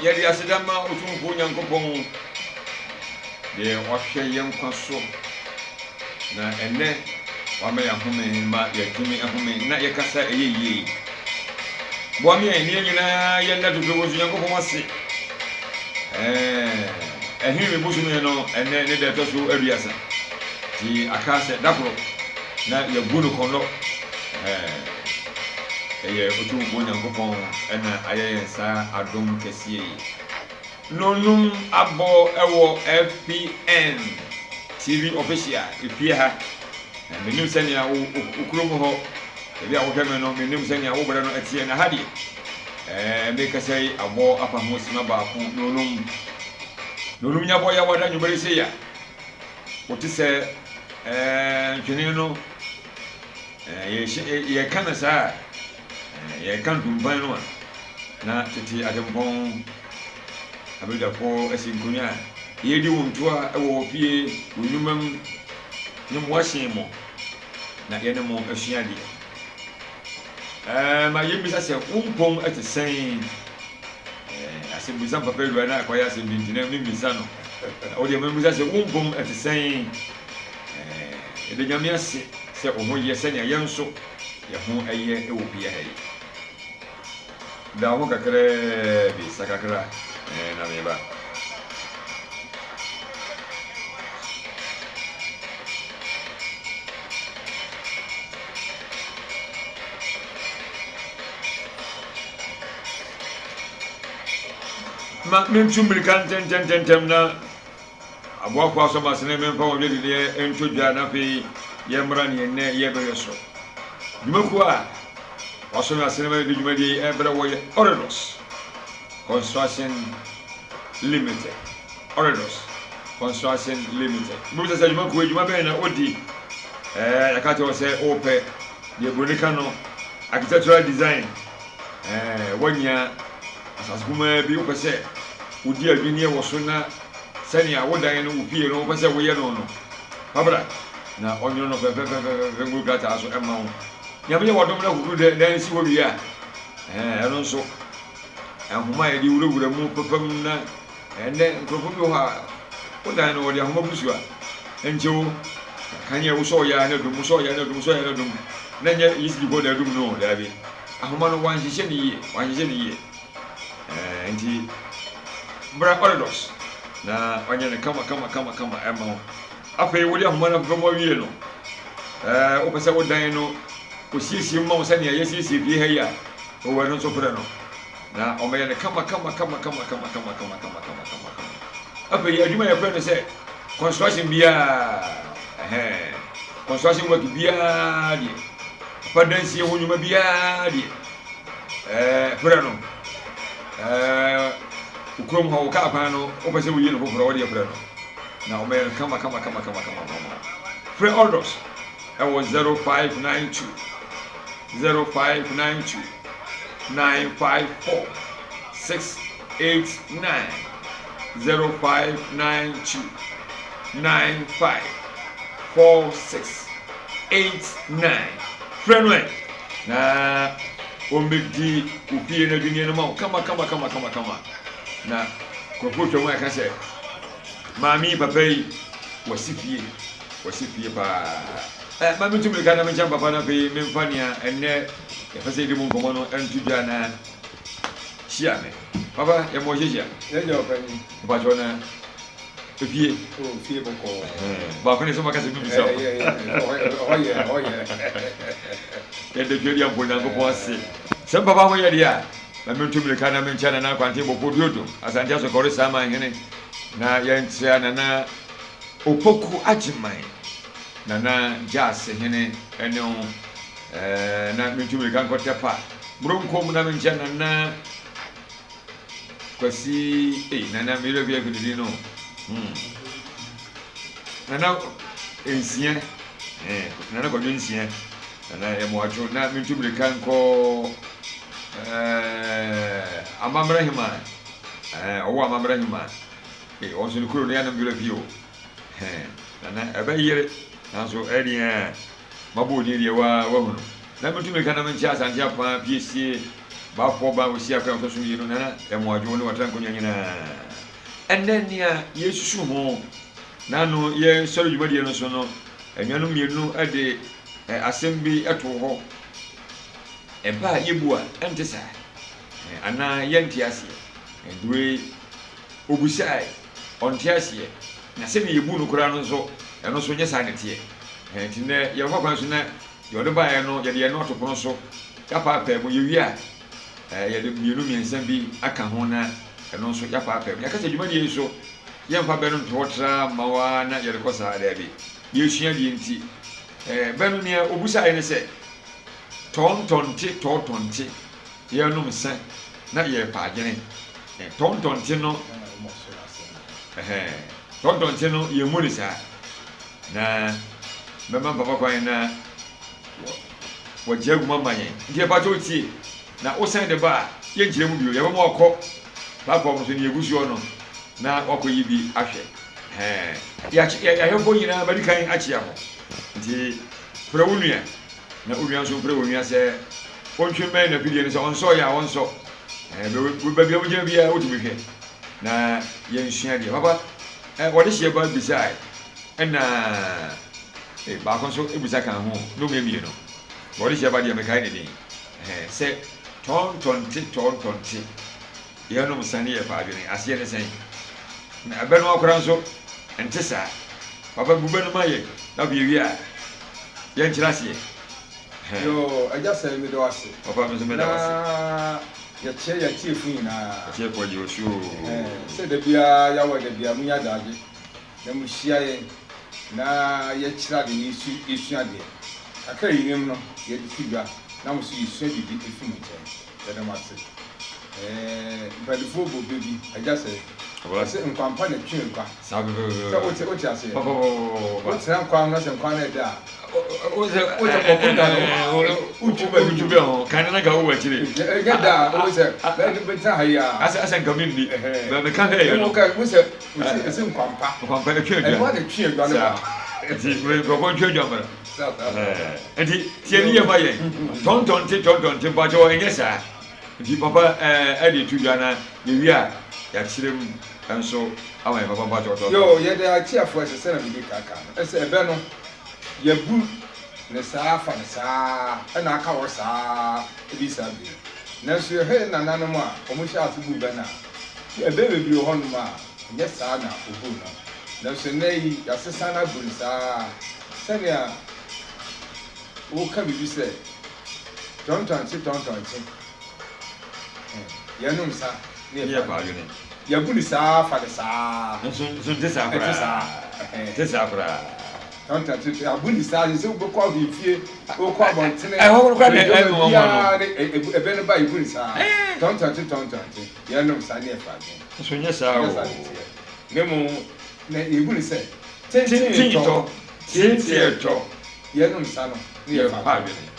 Yɛde aseda ma Otumfoɔ Nyankopɔn, deɛ wahwɛ yɛn nkwa so, na ɛnnɛ wama yɛn ahome ma yɛatumi ahome na yɛkasa ɛyɛ yie. Boa me ne yɛn nyinaa yɛnna totorobɛnto Nyankopɔn ase. Ɛɛ, ɛhe me bosome no ɛnnɛ ne da ɛtɔ so 30. Nti aka sɛ da koro na yɛabu no kɔnnɔ. Ɛɛ. Ɛyɛ Otumfoɔ Nyankopɔn na ayɛ yɛn saa adom kɛseɛ yi. Nonum abɔ wɔ FPN TV Official efie ha. Na mennim sɛnea wo wo kurom hɔ, baabi a wohwɛ me no, mennim sɛnea wo berɛ no teɛ. Na ha deɛ, ɛɛ mekasa yi abɔ apa ho sima baako nonum. Nonum nya bɔ yawada nwummere sei a, wote sɛ ɛɛ ntwene no. Yɛka no saa a, yɛka ntumpan no a, na tete atempɔn abadwafoɔ asi nkonnwa a yɛredi wɔn ntoa wɔ wɔ fie, wɔ nnwuma mu, ne mmoa hyɛn mu, na yɛne mo asua adeɛ. Ma yɛmmisa sɛ, wo mpɔn te sɛn? Asɛmmisa mpapa awura na akɔyɛ asɛm bi nti na memmisa no. Wo deɛ memmisa sɛ, wo mpɔn te sɛn? Yɛda Nyame ase sɛ wo ho yɛ sɛnea yɛn nso yɛn ho yɛ wɔ fie ha yi. Da wo ho kakraa bi, sa kakra, na meba. Ma mentu mmirika ntɛntɛntɛntɛm na Aboafo asɔm asene memfa wɔn dwadideɛ nto dwa na afei yɛmmra neɛ nnɛ yɛrebɛhwɛ so. Dwumakuo a wɔasɔ asene ma yɛde dwumadie yi rebrɛ wɔ yɛ Oredos Construction Limited. Oredos Construction Limited. Wobɛbisa sɛ dwumakuo yi dwuma bɛn na ɔdi? Ɛɛ yɛaka kyerɛ wo sɛ wopɛ deɛ buroni ka no architectural design. Ɛɛ woanya asase kumaa bi wopɛ sɛ wodi adwinneɛ wɔ so na sɛnea wo dan no, wo fie no, wopɛ sɛ woyɛ no no, fa bra na ɔnwono no fɛfɛfɛfɛfɛ ngu krataa so mma wo. Nyame yɛ w'adom na kukuru dɛ dan si hɔ wie a, ɛɛ, ɛno nso, nhoma a yɛde wurawura mu pɛpɛm na ɛnnɛ nkurɔfoɔ bi wɔ hɔ a, wo dan no wɔde ahoma gu so a, ɛnkyɛ o, kanea wosɔ yɛ a na adum, wosɔ yɛ a na adum, wosɔ yɛ a na adum, na ɛnyɛ ECG foɔ na adum no o, daabi. Ahoma no wɔanhyehyɛ no yie, wɔanhyehyɛ no yie. Ɛɛ nti bra Orthodox na ɔnyɛ no kama kama kama kama ɛma wo. Afei wode ahoma no afefa mu awie no, ɛɛ wopɛ sɛ wodan no osiesie mu ma wo sɛnea yɛasiesie fie ha yi a, owɔ ɛno nso frɛ no na ɔmɛyɛ no kama kama kama kama kama kama kama kama kama kama kama. Afei adwuma yɛfrɛ no sɛ construction biara, ɛhɛn, construction work biara deɛ, fa dansie ho nnwuma biara deɛ. Ɛɛ frɛ no. Ɛɛ wo kurom hɔ wo kaa kwan no wopɛ sɛ woyi no foforɔ wo deɛ frɛ no na wɔbɛyɛ no kama kama kama kama kama kama. Frɛ Ordos ɛwɔ 0592 0592 954 689 0592 95 46 89 frɛ no ɛ. Na wɔbɛdi wo fie no adwinneɛ no ma wo kama kama kama kama kama. Na nkurɔfoɔ twa mu a ɛka sɛ, maame yi papa yi wasi fie, wasi fie paa. Ɛ ma mentu mmirika na menkyɛn papa no afei memfa nea ɛnnɛ yɛpɛ sɛ yɛdi mu nkɔmmɔ no nto dwa na hyia me. Papa, yɛmmɔ hyehyia. Yɛnyɛ ɔpanyin. Mpakyɛw na Efie. Oh, fie bɔkɔɔ. Baako ne sɛ maka sɛ bibisa. Ɛhɔ yɛ, ɛhɔ yɛ. Yɛda Twɛdeɛ mpo Nyankopɔn ase. Sɛ mpapa ho yɛ deɛ a, ma mentu mmirika na menkyɛ Nana Kwante Bɔfoɔ Duodum, Asante Asokɔre Saman Hene, na yɛnkyea Nana Opoku Agyeman, Nana Gyase Hene ne wo. Na mentu mmirika nkɔ Tɛpa, Buronkom na menkyɛ Nana Kwasi ei Nana me werɛ fi afi ne din no hmm. Nana nsia eh, Nana Kwadwo nsia Nana yɛmoatwo na mentu mmirika nkɔ eh, Amammerɛ Hema eh, ɔwɔ Amammerɛ Hema eh, ɔno nso ne kuro no yɛ anam werɛ fi o eh, Nana ɛbɛyere nanso ɛdeɛ a mabɔ odin deɛ waa wahunu na mentu mmirika na menkyɛ Asante Apaa piesie. Baafoɔ ba a ɔsi akwan a ɔtɔ so mmienu, Nana Ɛmoadwo ne watra nkonnwa nyinaa. Ɛnnɛ nea yɛresusu ho na ano yɛresɔre dwumadie no so no, anuanom mmienu de asɛm bi too hɔ. Ɛba a yɛbu a, ɛnte saa anaa yɛnte aseɛ. Nti wei ɔbisae, ɔnte aseɛ. Na sɛdeɛ yɛbu no koraa no nso, ɛno nso nyɛ saa na ɛteɛ. Nti nnɛ yɛbɛfa kwan so na Deɛ ɔde baeɛ no, yɛde ɛno ato pono so, yɛapaapaa mu. Yɛwie a, yɛde mmienu mmiɛnsa bi aka ho na ɛno nso yɛapaapaa mu. Yɛaka sɛ dwumadie yi so, yɛmfa bɛ no nto hɔ traa mma wo ara na yɛde kɔ saa, daabi. Yɛresua adeɛ nti, bɛ no nea ɔbusaeɛ ne sɛ, Tɔntɔnte, tɔɔtɔnte, yɛrenom nsa na yɛrepa adwene. Tɔntɔnte no, tɔntɔnte no, yɛmmu no saa. Na mɛma mpaboa kwan na wɔagye agu mu ama yɛn. Nti yɛpakyɛw tie, na wosan de ba a, yɛnkyerɛ mu bio. Yɛbɛma wakɔ platform no so, nea egu soɔ no, na wakɔyi bi ahwɛ. Ɛhɛn. Yɛakye, yɛahwɛfoɔ nyinaa, madi kan akyea mo. Nti frɛ wo nua, na wo nua nso mfrɛ wo nua sɛ ɔntwe mmɛn n'afidie no, sɛ ɔnsɔeɛ a ɔnsɔ. Ɛhɛn, baabi a wogyina biara wotumi hwɛ, na yɛnsua adeɛ. Papa, wɔde hyeɛ ba bisae. Ɛna eh, baako nso bisa kan ho, na wɔyɛ mmienu. Ma ɔde hyɛ ba deɛ mekae ne din. Ɛhɛn, sɛ tɔntɔnte tɔntɔnte, yɛnom sa ne yɛfa adwene, aseɛ ne sɛn? Na ɛbɛ no akora nso, ɛnte saa. Papa bu bɛ no ma yɛn, na afei yɛwie a, yɛnkyerɛ aseɛ. Ɛhɛn. Yoo, Agya Sɛe, meda wo ase. Papa, me nso meda wo ase. Na yɛkyerɛ yɛn atiefo nyinaa. Atiefoɔ gye wo so oo. Ɛhɛn, sɛ da biara, yɛawɔ da biara, munya adagye. Na muhyia yɛn na yɛkyerɛ ade na yesua adeɛ. Kakra a yenim no, yɛde to dwa na mo nso yesua biribi fi mo nkyɛn. Yɛda mo ase. Ɛɛ, mpanimfoɔ bɔ bɛ bi, Agya sɛ, wɔse nkwa mpa na ɛtwe nkwa. Sɛ wote, wote aseɛ? Wotena nkwa no na sɛ nkwa no ɛdɛ a, wosɛ kɔkɔ da no, wotwi bɛ wotwi bɛ ho, kan na nka wowɔ akyire. Ɛnyɛ da a, wosɛ, bɛtena ha yi a. Asɛ, asɛ nka menni, bɛ meka hwɛ yɛ no. Wosɛ, Ɔsi ɛsɛ nkwampa. Nkwampa ɛtwe adwa. Ɛno ara na ɛtwe adwa no ba. Nti nkurɔfoɔ ntwe adwa mmra. Nti tie ne yɛ ma yɛn. Tɔntɔnte tɔntɔnte mpakyɛw ɛnyɛ saa. Nti papa ɛde to dwa na yɛwie a yɛakyerɛ mu nso ama yɛn papa mpakyɛw tɔntɔnte. Yoo yɛde atiafoɔ ɛsɛ sɛ na mede kaka no ɛsɛ ɛbɛ no yɛbu ne saa fa no saa ɛna aka hɔ saa ɛdi saa bere nanso yɛhwɛ yɛn nananom a wɔn hyɛ ase bu bɛ no a Ɛbɛn bebree wɔ hɔnom a, ɛnyɛ saa na wobuu no. Nanso nnɛ yi, yɛasesa no abu no saa ara. Sɛnea woka biribi sɛ, Tɔntɔnkye, tɔntɔnkye, yɛnom nsa na yɛfa adwene. Yɛabu no saa ara fa no saa ara. Nso nso nte saa koraa. Ɛnte saa. Nte saa koraa. Tɔntɔnkye, yɛabu no saa. Sɛ wobɛkɔ ahemfie, wokɔ abɔntene, Ɛhɔ koraa na ɛyɛ nwanwa no. biara ne ɛbɛ no ba yɛbu no saa. Tɔntɔnkye, tɔntɔnkye. Yɛnom saa ne yɛfa adwene. Nso nyɛ saa o. Nyɛ saa ne teɛ. Na mmom na yɛbu no sɛ tenten tɔ, tietie tɔ. Yɛnom sa no ne yɛfa adwene.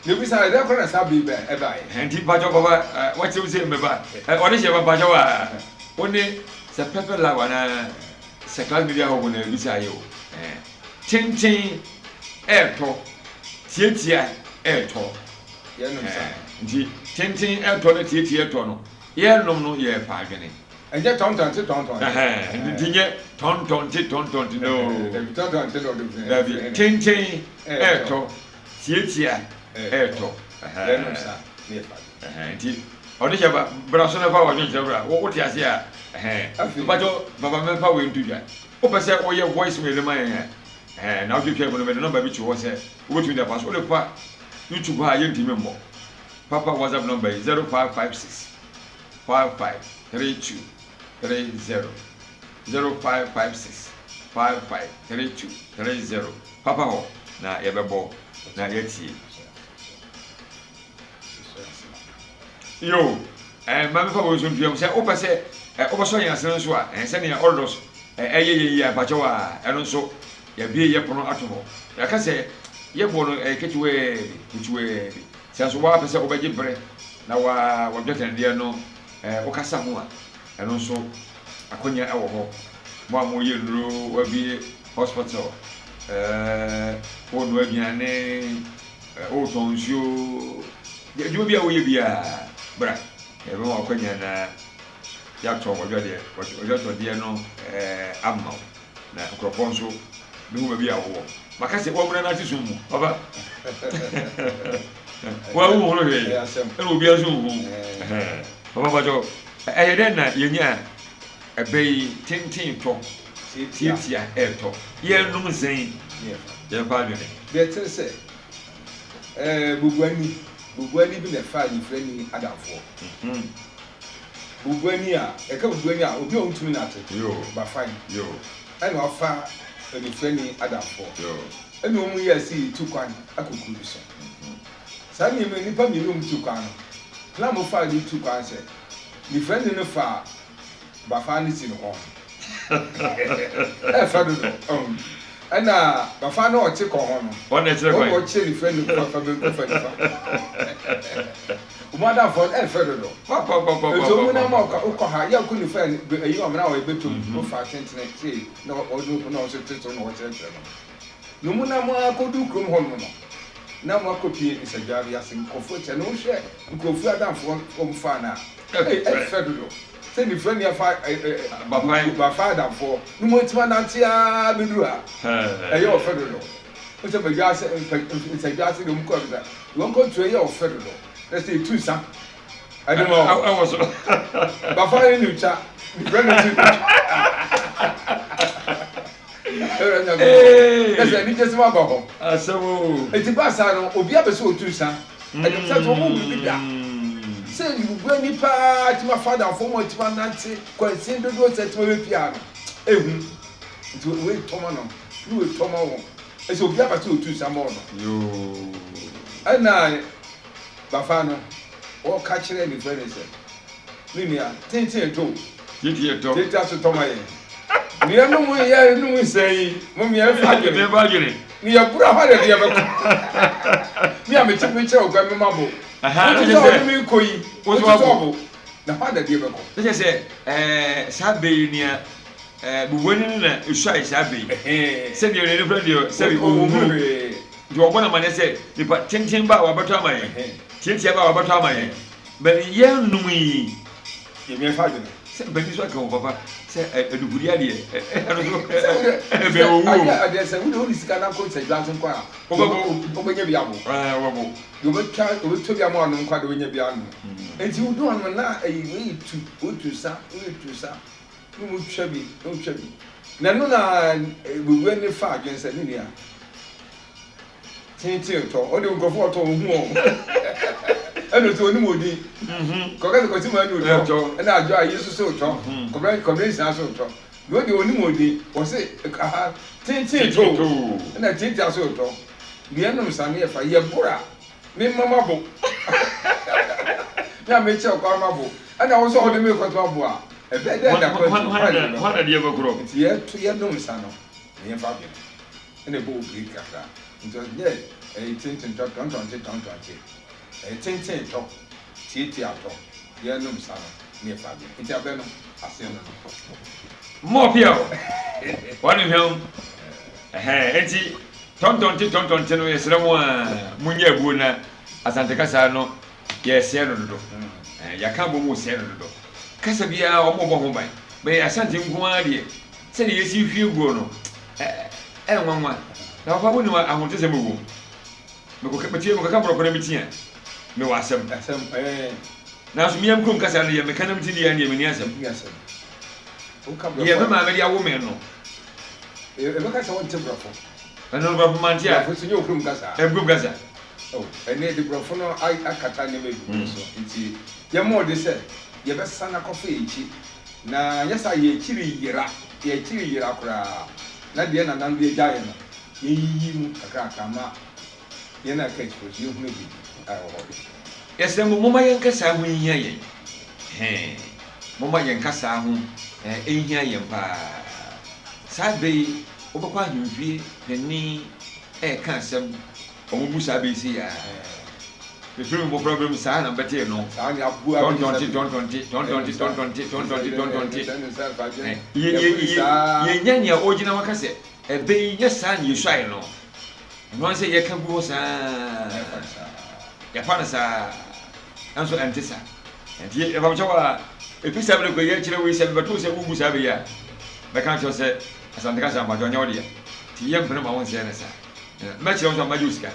Na ebi sa ɛdɛn koraa na saa bere bɛn ɛbaeɛ. Nti mpakyɛw papa wakyerɛ sɛ mmɛba ɔde hyɛ ba mpakyɛw a wo ne sɛ pɛpɛ live anaa sɛ class media hɔ na ebi sa yɛ o tenten ɛɛtɔ tietia ɛɛtɔ. Yɛnom saa. Nti tenten ɛtɔ ne tietie ɛtɔ no, yɛnom no yɛ fa adwene. Ɛnyɛ tɔntɔnte tɔntɔnte. Nti nyɛ tɔntɔnte tɔntɔnte no. Dabi tɔntɔnte na ɔde fɛ. Dabi tenten ɛtɔ tietia ɛtɔ. Yɛnom saa ne yɛ fa adwene. Nti ɔde hyɛ ba bra so na fa wadwene kyerɛ bra wo te ase a. Mpakyɛw papa mɛfa wei nto dwa. Wopɛ sɛ woyɛ voice mail ma yɛn a, na wotwetwa mu no mede nɔmba bi to hɔ sɛ wobɛtumi de afa so. Wode fa YouTube hɔ a yɛntumi mmɔ. Papa WhatsApp number yi 0556 55 32 30 0556 55 32 30 Papa hɔ na yɛbɛbɔ na yɛatie. Yo, eh, ma mefa wei nso ntua mu sɛ wopɛ sɛ eh, wobɛsɔ yɛn asene nso a eh, sɛnea Orthodox eh, ɛyɛ yɛn yi a mpakyɛw a ɛno nso Yɛabue yɛn pono ato hɔ. Yɛaka sɛ yɛn boɔ no ɛyɛ ketewaa bi, ketewaa bi. Sɛ nso woara pɛ sɛ wobɛgye berɛ na wa wadwatɛndeɛ no eh, wokasa ho a, ɛno nso akwanya wɔ hɔ. Mo a moyɛ nnuro, woabue hospital, eh, worenoa aduane, eh, woretɔn nsuo, adwuma bi a woyɛ biara. Bra, na yɛbɛma wo akwanya na yɛatɔ w'adwadeɛ, w'adwatɔdeɛ no ama wo, na nkurɔfoɔ nso bɛhu baabi a wowɔ. Maka sɛ wɔmmra n'ase sum mu, papa. Wɔn nhunu hwee, ɛna obiara nso nhu. Papa mpakyɛw, ɛyɛ dɛn na yɛnya ɛbɛ yi tenten tɔ, tiatia ɛretɔ, yɛnnom nsɛn, yɛmfa adwene. Deɛ ɛte ne sɛ, ɛɛ bubuani, bubuani bi na ɛfaa nyifirani adamfoɔ. Bubuani a, yɛka bubuani a, obi a ɔntumi nate, bafan, ɛna wafa onifirani adamfoɔ. Ɛna wɔn yɛɛ sɛ yɛtu kwan akɔ kuro bi so. Saa nneɛma yi, nnipa mmienu a wɔtu kwan no, plan a wɔfaa de tu kwan sɛ, nifirani no faa Bafaa no si ne kɔn ho. Ɛfɛ dodo. Ɛna bafaa no ɔte kɔn ho no. Ɔna ɛkyerɛ kwan. Ɔna ɔkyerɛ nifa ne fa fa benkum fa nifa. Ɔmo adamfoɔ no ɛfɛ dodo. Nti ɔmo nam a ɔkɔ ha yɛ kɔ nifa ɛyi ɔmena a ɔbɛtɔ mu ɔfa tentene sei na ɔde na ɔso te so na ɔkyerɛkyerɛ no. Na ɔmo nam ara kɔdu kurom hɔ nom no na ɔmo akɔpie nsadwa bi ase nkurɔfoɔ kyɛ na wohwɛ nkurɔfoɔ adamfoɔ ɔmo faa no a ɛfɛ dodo. Sɛ nifura ni afa bafa adamfoɔ no mu atumi anante ara bɛduru ha. Ɛyɛ ɔfɛ dodo. Wo sɛ badwa ase nsadwa ase deɛ wɔn kɔ bisa wɔn kɔ ntua ɛyɛ ɔfɛ dodo. Na sɛ etu nsa ɛde ma wɔn. Ɛwɔ so. Bafa ne ne twa nifura ne ti twa. Ɛwura nyɛ na sɛ anigye sɛm aba hɔ. Asɛm o. Eti ba saa no obi abɛ sɛ otu nsa. Ɛnam sɛ sɛ wɔn mu bi da sɛ bubuani paa atumi afa adamfoɔ mu atumi anante kwansin dodoɔ sɛ atumi abɛpie ha no, ehu. Nti wei tɔ ma no, ne wei tɔ ma wɔn. Ɛsɛ obi aba sɛ otu nsa ma ɔno. Ɛna bafa no, ɔka kyerɛ ne fɛ ne sɛ, Me nua, tenten tɔ o. Tenten tɔ. Tenten aso tɔ ma yɛn. Nea nom yɛ nom nsa yi, mo mmea mfa adwene. Mfa adwene. Ne yɛ bura hɔ na deɛ bɛkɔ. Me a mete me kyerɛ okwa me ma bo. Wote sɛ ɔde me kɔ yi, wote sɛ ɔbo. Na hɔ na deɛ bɛkɔ. Ne kyɛ sɛ ɛɛ saa bɛ yi nea ɛɛ bubuani no na esuae saa bɛ yi. Sɛdeɛ ne nifura deɛ sɛbi ohunu. Nti wɔbɔ no amaneɛ sɛ nipa tenten ba a wabɛtɔ ama yɛn, tiatia ba a wabɛtɔ ama yɛn. Bɛ yɛn nom yi. Yɛ mmiɛnsa adwene. Sɛ mpanin nso aka wɔn papa sɛ adufudua deɛ ɛno nso ɛbɛn owu o. Adeɛ adeɛ sɛ wode wode sika na kɔ sɛ dwa so nko a. Wobɛbo. Wobɛnya bi abo. Ɛɛ wobɛbo. Deɛ wobɛtwa wobɛtɔ bi ama ɔnom nko a deɛ wobɛnya bi anom. Nti wodu hɔ nom na ɛyi wei tu wotu sa wei tu sa na wɔtwa bi na wɔtwa bi. Na ɛno na wewura ne fa adwene sɛ ne nua. Tenten tɔ ɔde nkurɔfoɔ ɔtɔ ɔhu wɔn ɛna ɔsɛ onim odin kɔkɛ sɛ kɔsi maa ni ɔtɔ ɛna adwo ayi nso so ɔtɔ kɔbɛ kɔbɛ nsia so ɔtɔ na ɔde onim odin wɔsi aha tenten tɔ o ɛna tenten so ɔtɔ deɛ ɛnum sani ɛfa yɛ bora mi mma ma bo mi a mi kyɛ ɔkɔ ama bo ɛna wɔsɔ ɔde mi kɔtɔ abo a ɛbɛ dɛ ɛda kɔ ɛti nti yɛ to yɛ num sa no na yɛn fa bi. Ɛna ɛbɔ wo break kakra nti ɔse nyɛ ɛyɛ tenten tɔ tɔntɔnte tɔntɔnte ɛyɛ tenten tɔ tiatia tɔ yɛ nom sa no ne yɛ fa adeɛ nti abɛ no aseɛ no no. Mmɔ pia o wɔne hwɛm ɛhɛn enti tɔntɔnte tɔntɔnte no yɛsrɛ mo a monyɛ abuo na Asante kasa no yɛsɛɛ no dodo yɛaka abɔ mu sɛɛ no dodo kasa biara wɔn bɔ ho ban bɛyɛ Asante nko ara deɛ Sɛdeɛ yɛsi hwie guo no, ɛyɛ nwanwa. Na papa wonim ahotesɛm wɔ mu. Mekɔka metie mekɔka borɔfo na meti a, mewɔ asɛm. Asɛm ɛɛ. Nanso me yam kurom kasa no deɛ meka na meti deɛ deɛ menni asɛm. Menni asɛm. Woka borɔfo. Deɛ me maame de awo me no. Ɛbɛka sɛ wonte borɔfo. Ɛno no borɔfo mante a. Borɔfo nso nyɛ wo kurom kasa. Ɛyɛ kurom kasa. Oh, ɛnɛ de borɔfo no akata nneɛma bebree so nti yɛmmɔ ɔde sɛ yɛbɛsan akɔfa yɛn akyi. Na anyɛ saa a, yɛn akyiri yera, yɛn akyiri yera koraa, na deɛ nananom de agya yɛn no, yɛnyiyi mu kakrakra ma yɛn a ɛka akyiri nso yɛhunu biribi a ɛwɔ hɔ. Yɛsrɛ mo, momma yɛn kasaa ho nhia yɛn. Hɛn, momma yɛn kasaa ho nhia yɛn paa. Saa bɛ yi, wobɛkɔ ahemfie panin reka asɛm. Wɔbu saa bɛ yi sei ara. Mefiri me mmɔfraberɛ mu saa na mebɛtee no. Tɔntɔnte, tɔntɔnte, tɔntɔnte, tɔntɔnte, tɔntɔnte, tɔntɔnte. Yɛnnya nea ɔgyina hɔ ka sɛ, ɛbɛ yi nyɛ saa na yɛsuae no. Ɛno ara sɛ yɛka gu hɔ saa. Yɛfa no saa. Nanso ɛnte saa. Nti yɛfa kyɛw a, ɛfiri saa berɛ kɔ yi akyerɛ wei sɛ mebɛto wo sɛ wobu saa bɛ yi a, mɛka akyerɛ wo sɛ Asante kasa mpakyɛw nyɛ wo dea. Nti yɛmpene ma wonsɛe no saa. Mɛkyerɛ wo nso a mɛgye wo sika.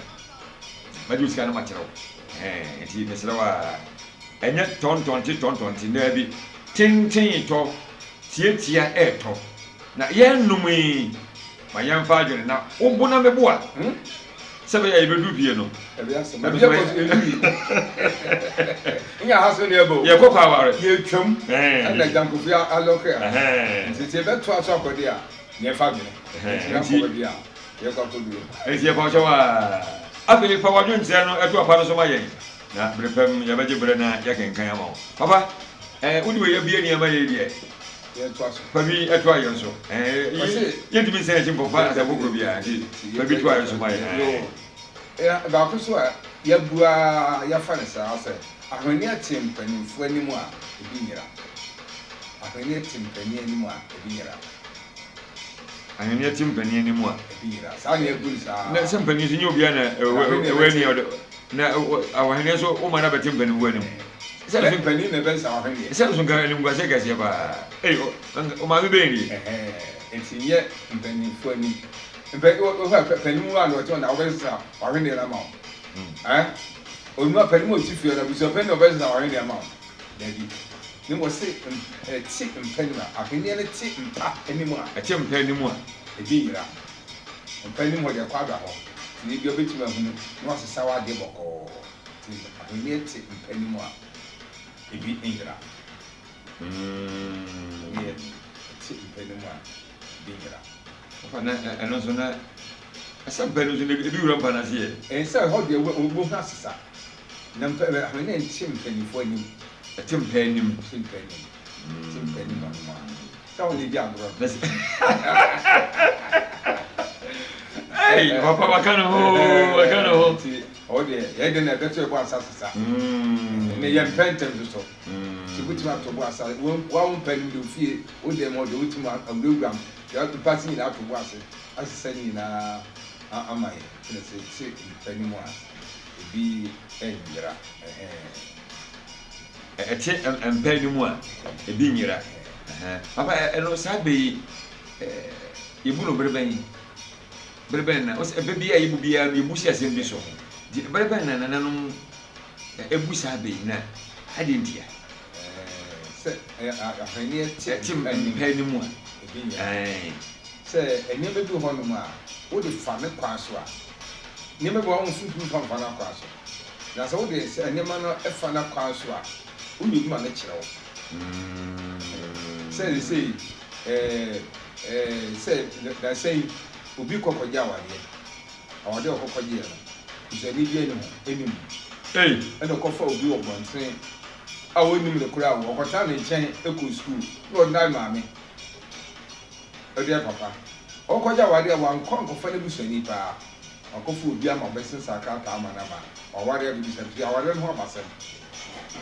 Mɛgye wo sika na makyerɛ wo. Ɛhɛn, nti mesrɛ wo a, ɛnyɛ tɔntɔnte tɔntɔnte, daabi, tenten tɔ, tiatia ɛɛtɔ. Na yɛnnom yi, ma yɛmfa adwene na wo bo na me bo a, sɛ ɛbɛyɛ a yɛbɛdu fie no. Yɛkɔ kɔ aware. Yɛtwam ɛna Gyankofi alɔke a. Nti sɛ yɛbɛtoa so akɔ deɛ a, na yɛmfa adwene. Nti yɛakɔ baabi a yɛkɔ akɔduro. Nti yɛfa wo kyɛw a, afei fa w'adwenkyerɛ no to apa no so ma yɛn, na bere pa mu yɛbɛgye bere na yɛakenkan ama wo. Papa, eh, wode wei abue nneɛma yei deɛ. Yɛntoa so. Fa bi toa yɛn so. Eh, yɛntumi nsan akyi nkɔfa asɛm foforɔ biara, nti fa bi toa yɛn so ma yɛn. Yoo. Baako so a yɛabu ara yɛafa no saa sɛ, ahweneɛ te mpanimfoɔ anim a, ebi nyera. Ahweneɛ te mpanin anim a, ebi nyera. Ahweneɛ te mpanin anim a. Ebi nyera. Saa na yɛabu no saa. Na sɛ mpanin nso nyɛ obiara na ɛwɔ ani a ɔde na ahweneɛ nso woma no abɛte mpanimfoɔ anim. Sɛ nso mpanin na ɛbɛsa ahweneɛ. Sɛ nso nka animguaseɛ kɛseɛ paa. Ei, ɔmaame bɛn nie? Nti nyɛ mpanimfoɔ anim. Mpɛ wohwɛ a panin mu a na ɔte hɔ na ɔbɛsesa w'ahweneɛ no ama wo. Ɛn? Onua panin mu a ɔte fie hɔ no, abusuapanin na ɔbɛsesa w'ahweneɛ ama wo. Dabi. Ne wɔse ɛte mpa anim a, ahweneɛ no te mpa anim a. Ɛte mpa anim a. Ebi nyera. Mpa anim hɔ deɛ kɔ ada hɔ. Nti ebia wobɛtumi ahunu na wasesa w'adeɛ bɔkɔɔ. Nti ahweneɛ te mpa anim a, ebi nyera. Ahweneɛ te mpa anim a, ebi nyera. Ɔfa na ɛno nso na ɛsɛ mpa no nso na ebi wura mpa no ase yɛ. Ɛnsɛ ɛhɔ deɛ wobɛhu asesa. Na mpa ahweneɛ nte mpanimfoɔ anim. Ɛte mpa anim. Ɛte mpa anim. Ɛte mpa anim hɔ nom a. Sɛ wɔn di agorɔ no. Hey, papa waka ne ho, waka ne ho. Nti ɔwɔ deɛ yɛ de na ɛbɛto ɛbɔ asa sesa. Ne yɛ mpɛ ntɛm soso. Nti wobɛtumi ato bo asa. Wɔn wo mpa anim de ofie wo dɛm hɔ de wotumi awurawura mpa ase nyinaa ato bo ase asesa ne nyinaa ama yɛ. Nti na sɛ ɛte mpa anim a ebi nyera. Ɛhɛn. Ɛte mpa no mu a, ebi nyera. Papa, ɛno saa bɛ yi, yɛbu no bere bɛn? Bere bɛn na, ɔsɛ ɛbɛ bi a yɛbu biara no, yɛbu si asɛm bi so. Nti bere bɛn na nananom ɛbu saa bɛ yi na adeɛ ntia? Sɛ ahweneɛ te mpa no mu a, ebi nyera. Sɛ nneɛma bi wɔ hɔnom a, wode fa ne kwan so a, nneɛma bi wɔ hɔ a womfimfim mfa mfa n'akwan so. Na sɛ wode saa nneɛma no fa n'akwan so a, wonya obi ma no kyerɛ wo. Sɛ seesei, ɛɛ, ɛɛ, sɛ nnansa yi, obi kɔ kɔgye awadeɛ. Awadeɛ a ɔkɔ kɔgyeeɛ no, busuani biara nni ho, nni mu. Ɛna ɔkɔfa obi wɔ bɔntene a ɔnnim no koraa o, ɔkɔtena ne nkyɛn kɔɔ sukuu, na ɔde no ayɛ maame, ɔde ayɛ papa. Ɔkɔgye awadeɛ a, wankɔ ankɔfa n'abusuani paa. Wakɔfa obi ama ɔbɛsensan krataa ama no ama waware abɛbisa no nti awareɛ no ho abasɛm.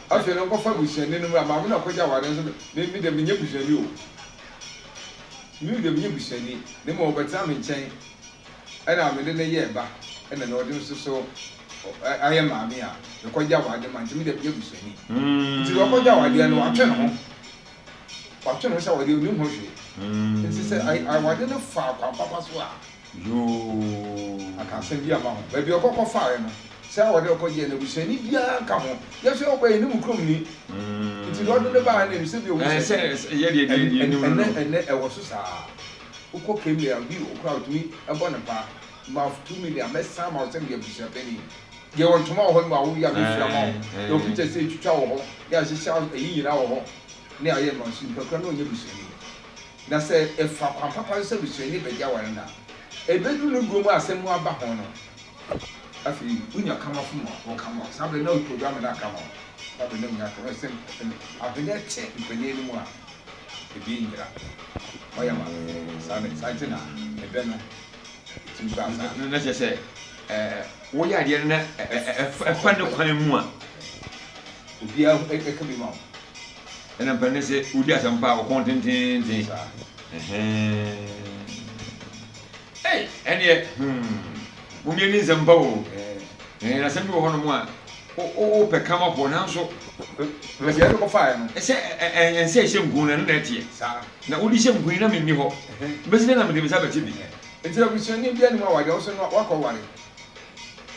Afei no nkɔfa busuani no mmra, maame no a ɔkɔgye awareɛ no nso me me deɛ menyɛ busuani o. Me deɛ menyɛ busuani na mmom ɔbɛtena me nkyɛn ɛna mede no yɛɛ ba ɛna na ɔde nso so ayɛ maame a mekɔgye awareɛ ma nti me deɛ menyɛ busuani. Nti deɛ ɔkɔgye awareɛ no watwe ne ho. Watwe ne ho sɛ awareɛ ɔnim ho hwee. Nti sɛ awareɛ no fa kwan papa so a. Yoo. Aka asɛm bi ama ho. Baabi a ɔkɔ kɔfaeɛ no, sɛ ɔde ɔkɔgyeɛ no, abusuani biara nka ho. Yɛn nso yɛwɔ yɛnim wo kurom ni. Nti deɛ ɔde no baeɛ no, ɛnim sɛ bi ɔwu sɛ. Ɛɛ sɛ yɛ deɛ deɛ deɛ nim no no. Ɛnɛ ɛnɛ ɛwɔ so saa. Wokɔ Kenya a, obi wɔ koraa a ɔtumi bɔ ne paa. Ma 2 million mɛsan ama wo sɛ meyɛ abusuapanin. Yɛwɔ ntoma wɔ hɔ nom a woyɛ a mɛfira ama wo. Yɛwɔ pictures sɛ yɛtwitwa wɔ hɔ, ne ahyehyɛ ayi nyinaa wɔ hɔ, ne ayɛ ma nso nipa koraa na ɔnyɛ busuani. Na sɛ ɛfa kwan papa so sɛ busuani bɛgye aware no a, ɛbɛduru ne guo mu a asɛm mu aba ho no, afei wonya kamafo ma wɔka ma wo. Saa berɛ no na wo program no aka ma wo. Saa berɛ no na wonya kama sɛ ahweneɛ te mpanin anim a, ebi nyera. Ɔyɛ ma saa na saa nti na ɛbɛ no ɛtumi baa saa. Na kyerɛ sɛ woyɛ adeɛ no na ɛfa ne kwan mu a. Obiara ɛka bi ma wo. Ɛna mpanin sɛ wodi asɛmpa a wɔkɔn tenteenten. Ei, ɛneɛ, hmm, mom yɛni nsɛmpa o. Ɛɛ, asɛm bi wɔ hɔnom a, Wopɛ kamafoɔ nanso. Baabi a yɛde kɔfaeɛ no. Sɛ ɛnsɛ ɛhyɛ nku no, ɛno na ɛteɛ. Saa. Na wode hyɛ nku yi na menni hɔ. Bɛsi dɛn na mede me nsa bɛte bi? Nti abusuani biara nnim awadeɛ, wo nso no woakɔware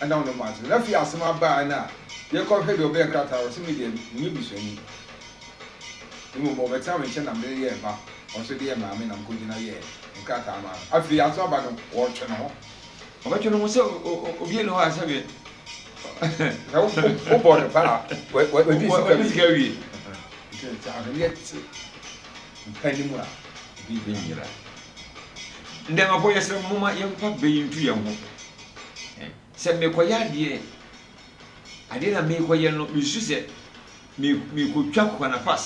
ɛna wo ne ɔmo ate. Na afei asɛm aba a ɛna yɛkɔhwɛ deɛ ɔbɛyɛ krataa, ɔse me deɛ menyɛ busuani. Mmom ɔbɛtena me nkyɛn na mede no yɛɛ ba, ɔno nso de yɛɛ maame na mekɔgyina yɛɛ nkrataa maa no. Afei asɛm aba no wɔretwe ne ho. Ɔbɛtwe ne ho sɛ obi nni hɔ a sɛbe. Sɛ wobɔ no pa a, wadi sika wie. Nti sɛ ahweneɛ te mpa no mu a, ebi nyera. Ndɛmafo yɛsrɛ mo momma yɛmfa bɛ yi ntu yɛn ho. Sɛ mekɔyɛ adeɛ, adeɛ na mekɔyɛ no, mesusu sɛ mekɔtwa kwanafas.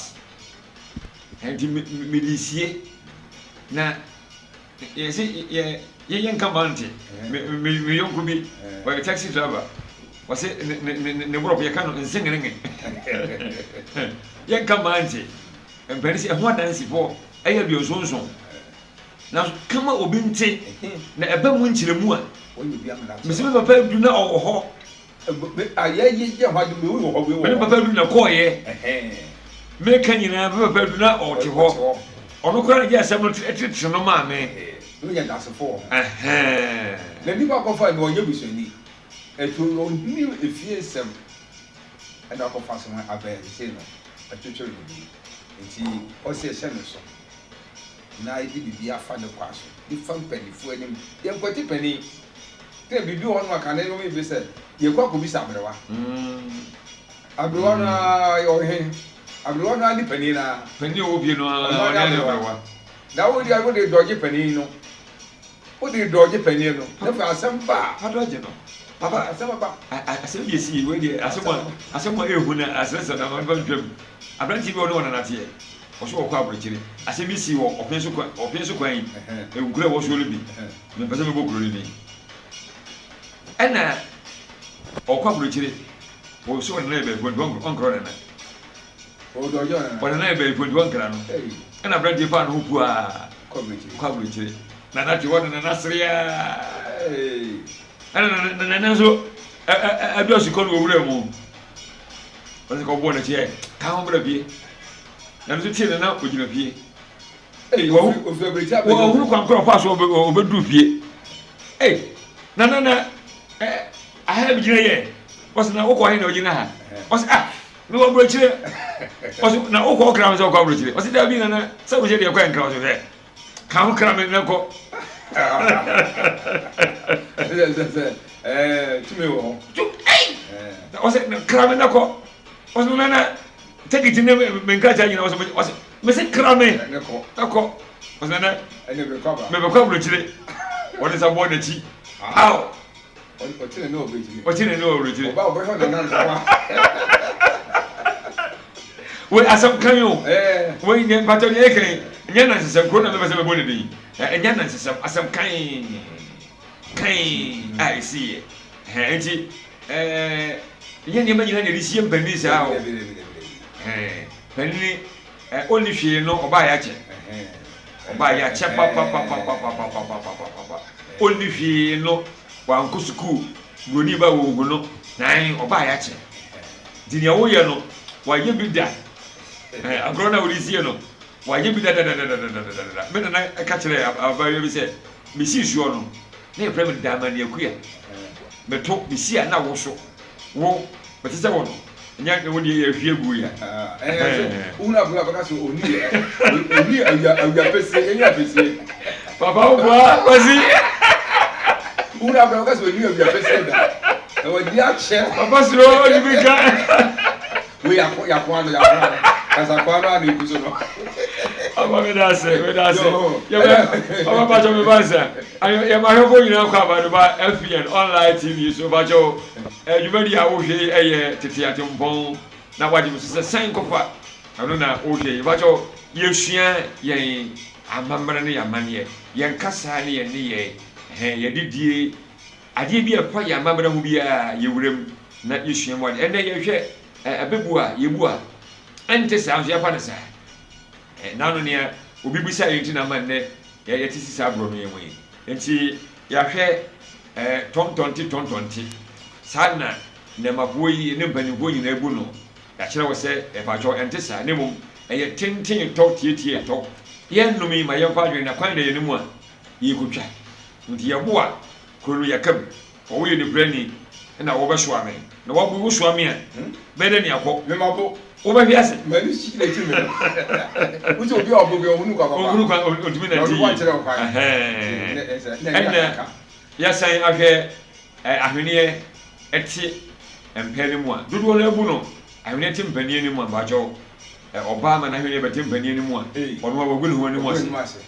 Nti mede sie na Yɛse yɛ yɛ nka mante. Me me me yɔnko bi ɔyɛ taxi driver. Ɔse ne ne ne ne borɔfo yɛka no nsengerenge. Yɛnka mante. Mpanin sɛ ɛho adansifoɔ ɛyɛ aduonsonson. Nanso kama obi nte na ɛba mu nkyerɛmu a. Mese me papa adu na ɔwɔ hɔ. Me ne papa du na kɔɔeɛ. Meka nyinaa me papa du na ɔte hɔ. Ɔno koraa na gye asɛm no tete no maa me. Na nipa akɔfa no ɔnyɛ busuani. Ɛto ɔnni efie nsɛm ɛna akɔfa so ho abɛn sei no ɛtwetwere no bi. Nti ɔsɛ ɛhyɛ ne so na yɛde biribi afa ne kwa so de fa mpanimfoɔ anim. Yɛnkwati panin. Sɛ biribi wɔ hɔnom a kane no bi sɛ yɛkɔ akɔbisa aberewa. Aberewa no ara yɛ ɔhene. Aberewa no ara ne panin no ara. Panin a ɔwɔ fie no ara ɔne aberewa. Na wo deɛ wode dɔgye panin no. Wode dɔgye panin no. Na afei asɛm ba a. Fa dɔgye no. Papa asɛm ba. Asɛm bi esi wei deɛ asɛm a asɛm a ehu na asrɛsrɛ na ɔmfa ntwam. Aberanteɛ bi a ɔne ɔnanateɛ. Ɔso ɔkɔ aburokyire. Asɛm bi si wɔ ɔpɛn so kwan ɔpɛn so kwan yi. Nkuro a ɛwɔ soɔ no bi. Mempɛ sɛ mebɔ kuro no din. Ɛna ɔkɔ aburokyire. Ɔsɛ ɔnana yɛ bɛyifoɔ nti ɔnkra ɔnana. Ɔnana yɛ bɛyifoɔ nti ɔnkra no. Ɛna aberanteɛ faa ne ho puaa kɔ aburokyire. Nana te hɔ na nana sere aa. Ɛna nana nso ɛdu asukɔ no wɔ wura mu. Ɔsɛ kɔbɔɔ n'akyi ɛ ka ho bra fie. Nana nso tie nana ogyina fie. Wɔhunu kwan korɔ ɔfaa so ɔbɛduru fie. Ei, nana na aha bi gyina yɛ. Ɔsɛ na wokɔ he na ɔgyina ha. Ɔsɛ ah, mewɔ aburokyire. Ɔsɛ na wokɔ ɔkra me sɛ wokɔ aburokyire. Ɔsɛ dabi nana, sɛ aburokyire deɛ ɛkɔ ɛnkra. Ɔsɛ hwɛ, ka ho kra me na kɔ. Tumi wɔ hɔ. Ɔsɛ kra me na kɔ. Ɔsɛ nana, tekiti ne me nkrataa nyina. Ɔsɛ mese kra me na kɔ. Ɔsɛ nana, mebɛkɔ aburokyire. Ɔde nsa bɔɔ n'akyi. Aw! Ɔte ne ne wɔ aburokyire. Ɔte ne ne wɔ aburokyire. Ɔba ɔbɛhwɛ nana nkwa. Wei asɛm kan o. Wei nyɛ mpatɔ nyɛ kan. Nyɛ nansesɛm kuro na mebɛ sɛ mebɔ ne din. Ɛnyɛ nansesɛm asɛm kan kan a ɛsi yɛ. Nti ɛɛ nyɛ nneɛma nyinaa na yɛde sie mpanin saa o. Panin ɔnni hwee no ɔbaa yɛ akyɛ. Ɔbaa yɛ akyɛ papapapapapapapapapa. Ɔnni hwee no wankɔ sukuu buroni ba wɔ hu no nan ɔbaa yɛ akyɛ. Nti nea woyɛ no wayɛ bi da. Agorɔ no a wode sie no wayɛ bi dadadadadadadada. Me nana ka kyerɛɛ abaayewa bi sɛ mesii soɔ no na yɛfrɛ me Daamani Akua. Meto mesi a na woso wo mete sɛ wo no. Nyɛ wo deɛ yɛ hwie gu ya. Wohunu aburo a bɛka sɛ ɔni ɔni awia awia pɛsie ɛnyɛ apɛsie. Papa wo boa kwasi. Wohunu aburo a bɛka sɛ ɔni awia pɛsie da. Na wadi akyɛ. Papa suro ɔdi bi ka. Wei yako yako ano yako ano kasa ko ano ano egu so no. Papa mi da ase mi da ase. Yɛ papa pàtó mi ba nsa. Yɛ ma ahwɛfo nyinaa kɔ abanoba FBN online TV so pàtó. Dwumadi a wohwɛ yi yɛ Tete Atempɔn na wagye me so sɛ san kɔfa ɛno na wohwɛ yi. Mpakyɛw, yɛsua yɛn amammerɛ ne yɛn amanneɛ, yɛn kasa ne yɛn nneyɛe, ɛhɛn, yɛn adidie, adeɛ bi a ɛfa yɛn amammerɛ ho biara yɛwura mu na yɛsua mu adeɛ. Ɛnnɛ yɛhwɛ ɛbɛbu a yɛbu a, ɛnte saa nso yɛafa no saa. Naano nea obi bisa yɛn nti na ama nnɛ yɛte si saa borɔno yi mu yi. Nti yɛahwɛ Ɛɛ, tɔntɔnte tɔntɔnte. Saa na Nnɛɛmafoɔ yi ne mpanimfoɔ nyinaa bu no. Yɛakyerɛ wo sɛ, mpakyɛw, ɛnte saa, na mmom ɛyɛ tenten tɔ, tietie tɔ. Yɛnnom yi ma yɛmfa adwene na kwan da yɛn mu a yɛrekɔtwa. Nti yɛboa kuro no yɛka mu. Ɔwo yɛ nifrani na wobɛsoa me, na woabo wo soa me a, bɛyɛ dɛ ne akɔ. Me ma bo. Wobɛhwe ase. M'ani si n'akyi me no. Wosɛ obi a ɔbo bi ɔhunu kwa papa. Ɔhunu kwa ɔntumi nante yie. Na ɔde kyerɛ ɔkwan. Ɛnna yɛasan ahwɛ ahweneɛ ɛte mpɛ no mu a, dodoɔ no abu no ahweneɛ te mpanin no mu a, mpakyɛw ɔbaa ma n'ahweneɛ bɛte mpanin no mu a, ɔno a wagu ne ho anim ase.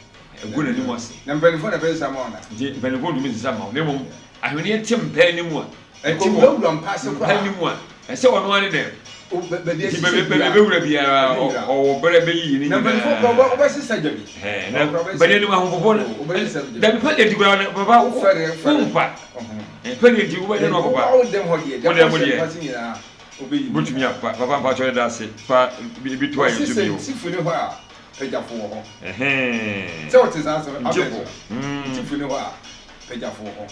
Egu n'anim ase. Na mpanyinfoɔ na ɛbɛsesa ma wo na. Nti mpanyinfoɔ ntumi nsesa ma wo na mmom ahweneɛ te mpaa no mu a. Ɛte wɔ Ɛkɔwurawura mpa ase koraa. Mpa no mu a ɛsɛ ɔno ara ne dɛm. Baabi Nti baabi baabi ɛbɛwura biara ɔwɔ berɛ bɛyiyi ne Na mpanyinfoɔ nyinaa. koraa wobɛsesa gya bi. Ɛhɛn na mpanin anim ahopopo no. Wobɛsesa gya bi. Dabi pɛ deɛ nti koraa no papa Wofɛre fɛre. womfa. Pɛ deɛ nti wobɛyɛ no akɔpa. Wo dɛm hɔ deɛ Wo deɛ dɛm kɔhyɛ deɛ. mpa ase nyinaa wobɛyi ne Wobɛtumi nyinaa. afa papa mpakyɛw yɛda ase fa bi toa yɛn Wɔse so sɛ bio. ntifo ni hɔ a pagyafo wɔ hɔ. Ɛhɛn. Sɛ wote saa asɛm no, Ntifo. abɛn so. Ntifo ni hɔ a, pagyafo wɔ hɔ.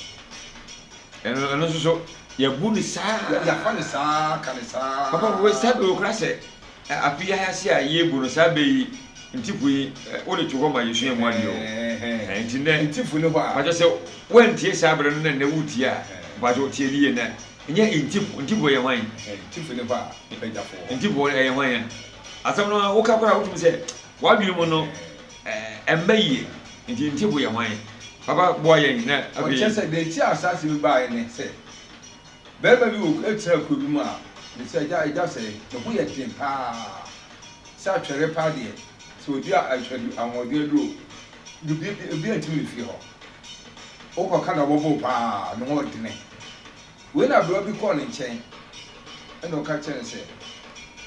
Ɛno ɛno nso so yɛbu no saa. Yɛafa no saa, ka no saa. Papa wei saa bɛ wɔ kora sɛ afe yi ase a yɛbu no saa bɛ yi ntifo yi wode to hɔ ma yɛsua mu adeɛ o. Nti nnɛ Ntifo ni hɔ a. Mpakyɛ sɛ woantie saa berɛ no na nnɛ woretie a, mpakyɛ tie no yie na ɛnyɛ ntifo, ntifo yɛ hwan? Ntifo ni hɔ a, pagyafo wɔ hɔ. Ntifo ɛyɛ hwan a? Asɛm no woka koraa a wotumi sɛ w'adwene mu no ɛmma yie nti ntifo yɛ hwan? Papa boa yɛn na afei. Ɔkyerɛ sɛ deɛ nti a saa asɛm yi baeɛ ne sɛ, barima bi wɔ tena kuro bi mu a ne sɛ agya agya sɛ ne ho yɛ den pa ara sɛ atwɛre pa ara deɛ sɛ ɔdi atwɛre ahoɔden aduro obi obiara ntumi ne fie hɔ wokɔka na ɔbɛbɔ wo pa ara ne ho ɔdene. Wei na aberewa bi kɔɔ ne nkyɛn ɛna ɔka kyerɛɛ no sɛ,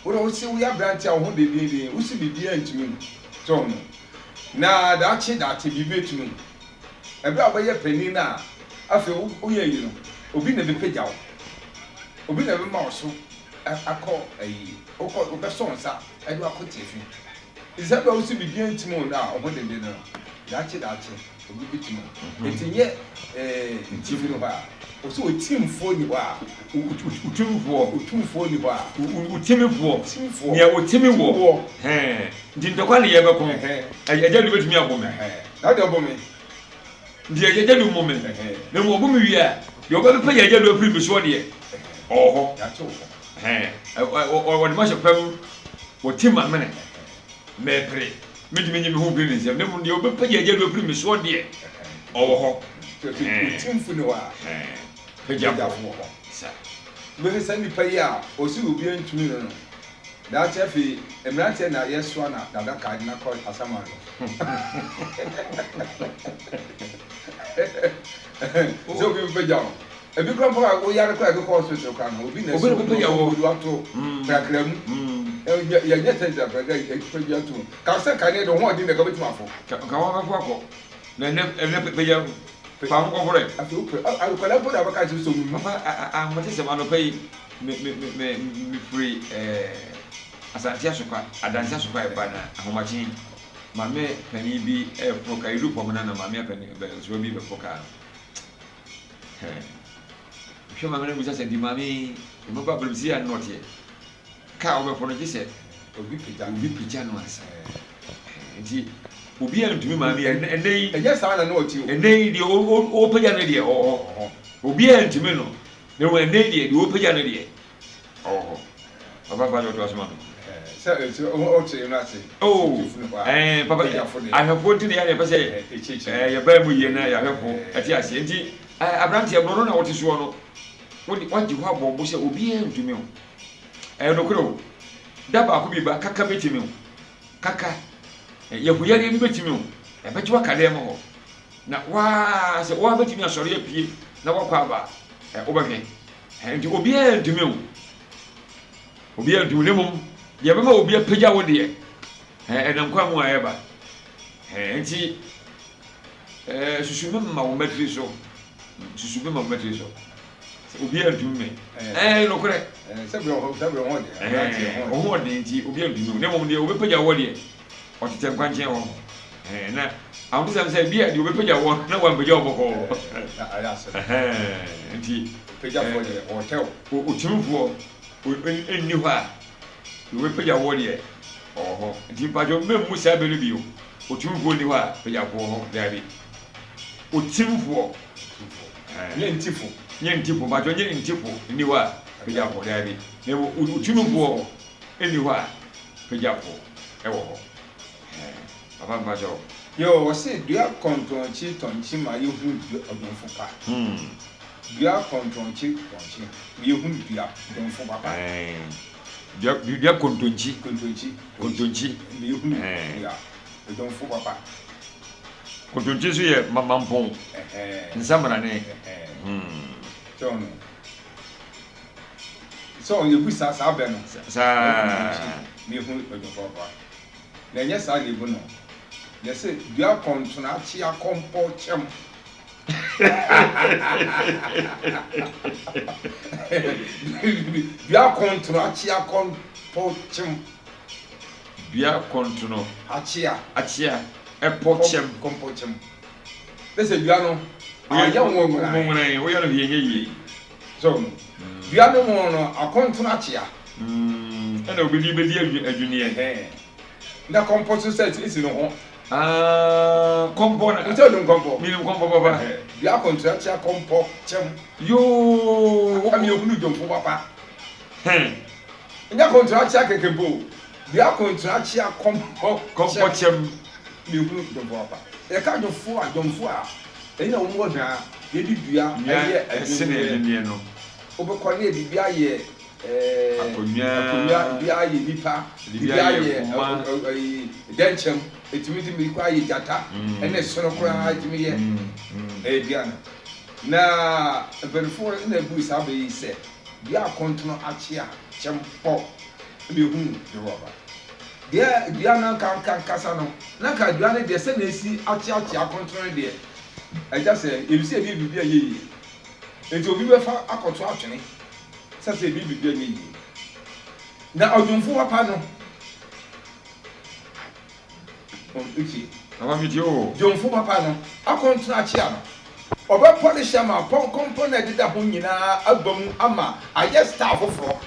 Wo deɛ wose woyɛ aberanteɛ a wo ho dendeenden, wose biribiara ntumi wo, so ho? Na daakye daakye biribi bɛtumi wo. Ɛberɛ a wobɛyɛ panin no a afei woyɛ ayi no, obi na ɛbɛpagya wo, obi na ɛbɛma wo so akɔ ayi, wokɔ wobɛsɔ wo nsa de wo akɔ tiafi. Nti saa berɛ a wose biribiara ntumi wo no a wo ho denden no, daakye daakye Obi bi te mu. Enti nyɛ ntifi no hɔ a. Ɔsɛ otimfoɔ ni hɔ a. Otumfoɔ. Otumfoɔ ni hɔ a. Otimifoɔ. Otimfoɔ. Nea otimi wɔ. Nti ntɔkwa ne yɛbɛko. Agya du bɛtumi abɔ me. Na ɔde ɔbɔ me. Nti agya du mmɔ me. Na mmom ɔbɔ me wie a, deɛ ɔbɛpɛ yɛ agya du afiri me soɔ deɛ, ɔwɔ hɔ. Ɔde mahyɛ fam, wɔtim amene. Mɛpere. Mentumi nyi me ho mfiri ne nsam, na mmom deɛ ɔbɛpagya agya no afiri me soɔ deɛ, ɔwɔ hɔ. Otumfo ni hɔ a, Pagyafo wɔ hɔ. Sa. Wobɛhwɛ saa nipa yi a ɔse obiara ntumi no no, daakye afei mmeranteɛ na yɛsoa na n'adaka de no akɔ asamando. Sɛ obi bɛpagya wo. Ebi koraa mpo a woyare koraa yɛde kɔ hospital koraa no obi na Obi na ɔbɛpagya wo. Obi ato krakra mu. Yɛnyɛ tɛntɛn krakra yɛpagya ato mu. Ka sɛ nka ne de ho ɔden na ka bɛtumi afo. Ka wɔn bɛfo akɔ. Na ɛnɛ ɛnɛ pagya fa ho kɔforɛ. Afei wopɛ akwadaa mpo na abɛka kyerɛ sɛ ɔmu. Papa ahomatesɛm anɔpa yi me me me me mefiri Asante Asokwa Adanse Asokwa ɛba na ahomakye maame panin bi ɛreforo kaa yɛduru fam no na maame panin bɛ bi bɛforo kaa no. Hɛn. Mehwɛ maame no mibisa sɛ, Nti maame yi, mmabaa berɛ mu sei a na ɔteɛ? Kaa a wɔbɛfo no gye sɛ obi pagya obi pagya no ansa. Nti obi antumi maame yi, ɛnnɛ yi. Ɛnyɛ saa na na ɔte o. Ɛnnɛ yi deɛ ɔpagya no deɛ ɔwɔ hɔ. Obi antumi no. Na mmom ɛnnɛ yi deɛ, deɛ ɔpagya no deɛ ɔwɔ hɔ. Papa fa deɛ ɔtoa so ma me. Sɛ sɛ ɔkyerɛ no ase. Oh, ɛɛ papa ahwɛfoɔ nti na yɛ pɛ sɛ ɛɛ yɛbaa mu yie na yɛahwɛfoɔ ɛte aseɛ nti ɛɛ aberanteɛ borɔno na wɔte soɔ no wode wagye hɔ abɔ bo sɛ obiara ntumi o ɛyɛ nokorɛ o da baako bi ba kaka bɛtumi o kaka yɛhoyadeɛ bi bɛtumi o ɛbɛgye waka dɛm hɔ na waa sɛ waa bɛtumi asɔre apue na wakɔ aba ɛ wobɛhwɛ nti obiara ntumi o Obiara ntumi, na mmom deɛ ɛbɛma obi apagya wo deɛ, ɛnam kwan mu a ɛba. Nti, susu me ma wo mmatiri so. Susu me ma wo mmatiri so. Sɛ obiara ntumi me. Ɛɛ nokorɛ. Ɔho ɔden nti obiara ntumi wo. Na mmom deɛ obɛpagya wo deɛ, ɔtetɛ nkwankyɛn hɔ. Na ahotesɛm sɛ bi a deɛ obɛpagya wo na wampagya wo bɔkɔɔ. Nti. Pagyafoɔ deɛ, ɔretɛ wo. Otumfoɔ nni hɔ a, deɛ ɔbɛpagya woɔ deɛ, ɔwɔ hɔ. Nti mpakyɛw memmu saa bɛ no bio, Otumfoɔ nni hɔ a, pagyafoɔ wɔ hɔ, daabi. Otimfoɔ. Nyɛ ntifo. Nyɛ ntifo, mpakyɛw nyɛ ntifo nni hɔ a, pagyafoɔ, daabi. Na mmom Otumfoɔ nni hɔ a, pagyafoɔ wɔ hɔ. Papa mpakyɛw. Yoo, wɔse dua kɔntɔnkye tɔnkye ma yɛhunu dua ɔdomfo pa. Dua kɔntɔnkye tɔnkye ma yɛhunu dua domfo papa. Dua, dua kɔntɔnkyi. Kɔntɔnkyi. Kɔntɔnkyi. Ma yɛhunu dua ɔdomfo papa. Kɔntɔnkyi nso yɛ mampɔn. Nsamrane. Sɛ ɔno. Sɛ ɔno yɛbu saa saa bɛ no. Saa. Kɔntɔnkyi ma yɛhunu ɔdomfo papa. Na ɛnyɛ saa na ebu no. Yɛse dua kɔntono akyea kɔmpɔ kyɛm. Dua kɔntono akyea kɔmpɔ kyɛm. Dua kɔntono akyea akyea ɛpɔ kyɛm. Kɔmpɔ kyɛm. Ne sɛ dua no ayɛ nwonworan. Woyɛ no hwee nyɛ yie. So dua no mu no akɔntono akyea. Ɛna obi de bɛdi adwinneɛ. Na kɔmpɔ nso sɛ esi ne ho. Ah, kɔmpɔ na. Nti onim kɔmpɔ. Minim kɔmpɔ papa. Dua akɔntura tia kɔmpɔ kyɛm. Yoo. Aka mi ehunu dwomfo papa. Nyɛ akɔntura tia kɛkɛ mpo. Dua akɔntura tia kɔmpɔ kɔmpɔ kyɛm. Mi ehunu dwomfo papa. Yɛka dwomfo a dwomfo a ɛnyɛ wɔn wɔ hwaa yɛde dua ɛyɛ adwinneɛ no. Wobɛkɔ ne yɛde dua yɛ. Akonnwa. Akonnwa, ebi ayɛ nipa, ebi ayɛ dɛnkyɛm, etumi de kɔ ayɛ gyata, ɛne sono koraa etumi yɛ ɛyɛ dua no. Na mpanyinfoɔ na ebu saa bɛ yi sɛ dua akɔntono akyea kyɛm pɔ ɛna ehu de wɔ ba. Deɛ dua no nka nkasa no, na nka dua no deɛ sɛ na esi akyeakyea akɔntono no deɛ, ɛgya sɛ ebi sɛ ebi biribi a ɛyɛ yie. Nti obi bɛfa akɔto atwene. Sɛ sɛ ebi biribi anyɛ yie. Na ɔdwomfo papa no, ɔtie. Papa mi tie o. Dwomfo papa no, akɔntena akyea no, ɔbɛpɔlehye ama pɔnkɔmpɔn a ɛdeda ho nyinaa aba mu ama ayɛ star foforɔ.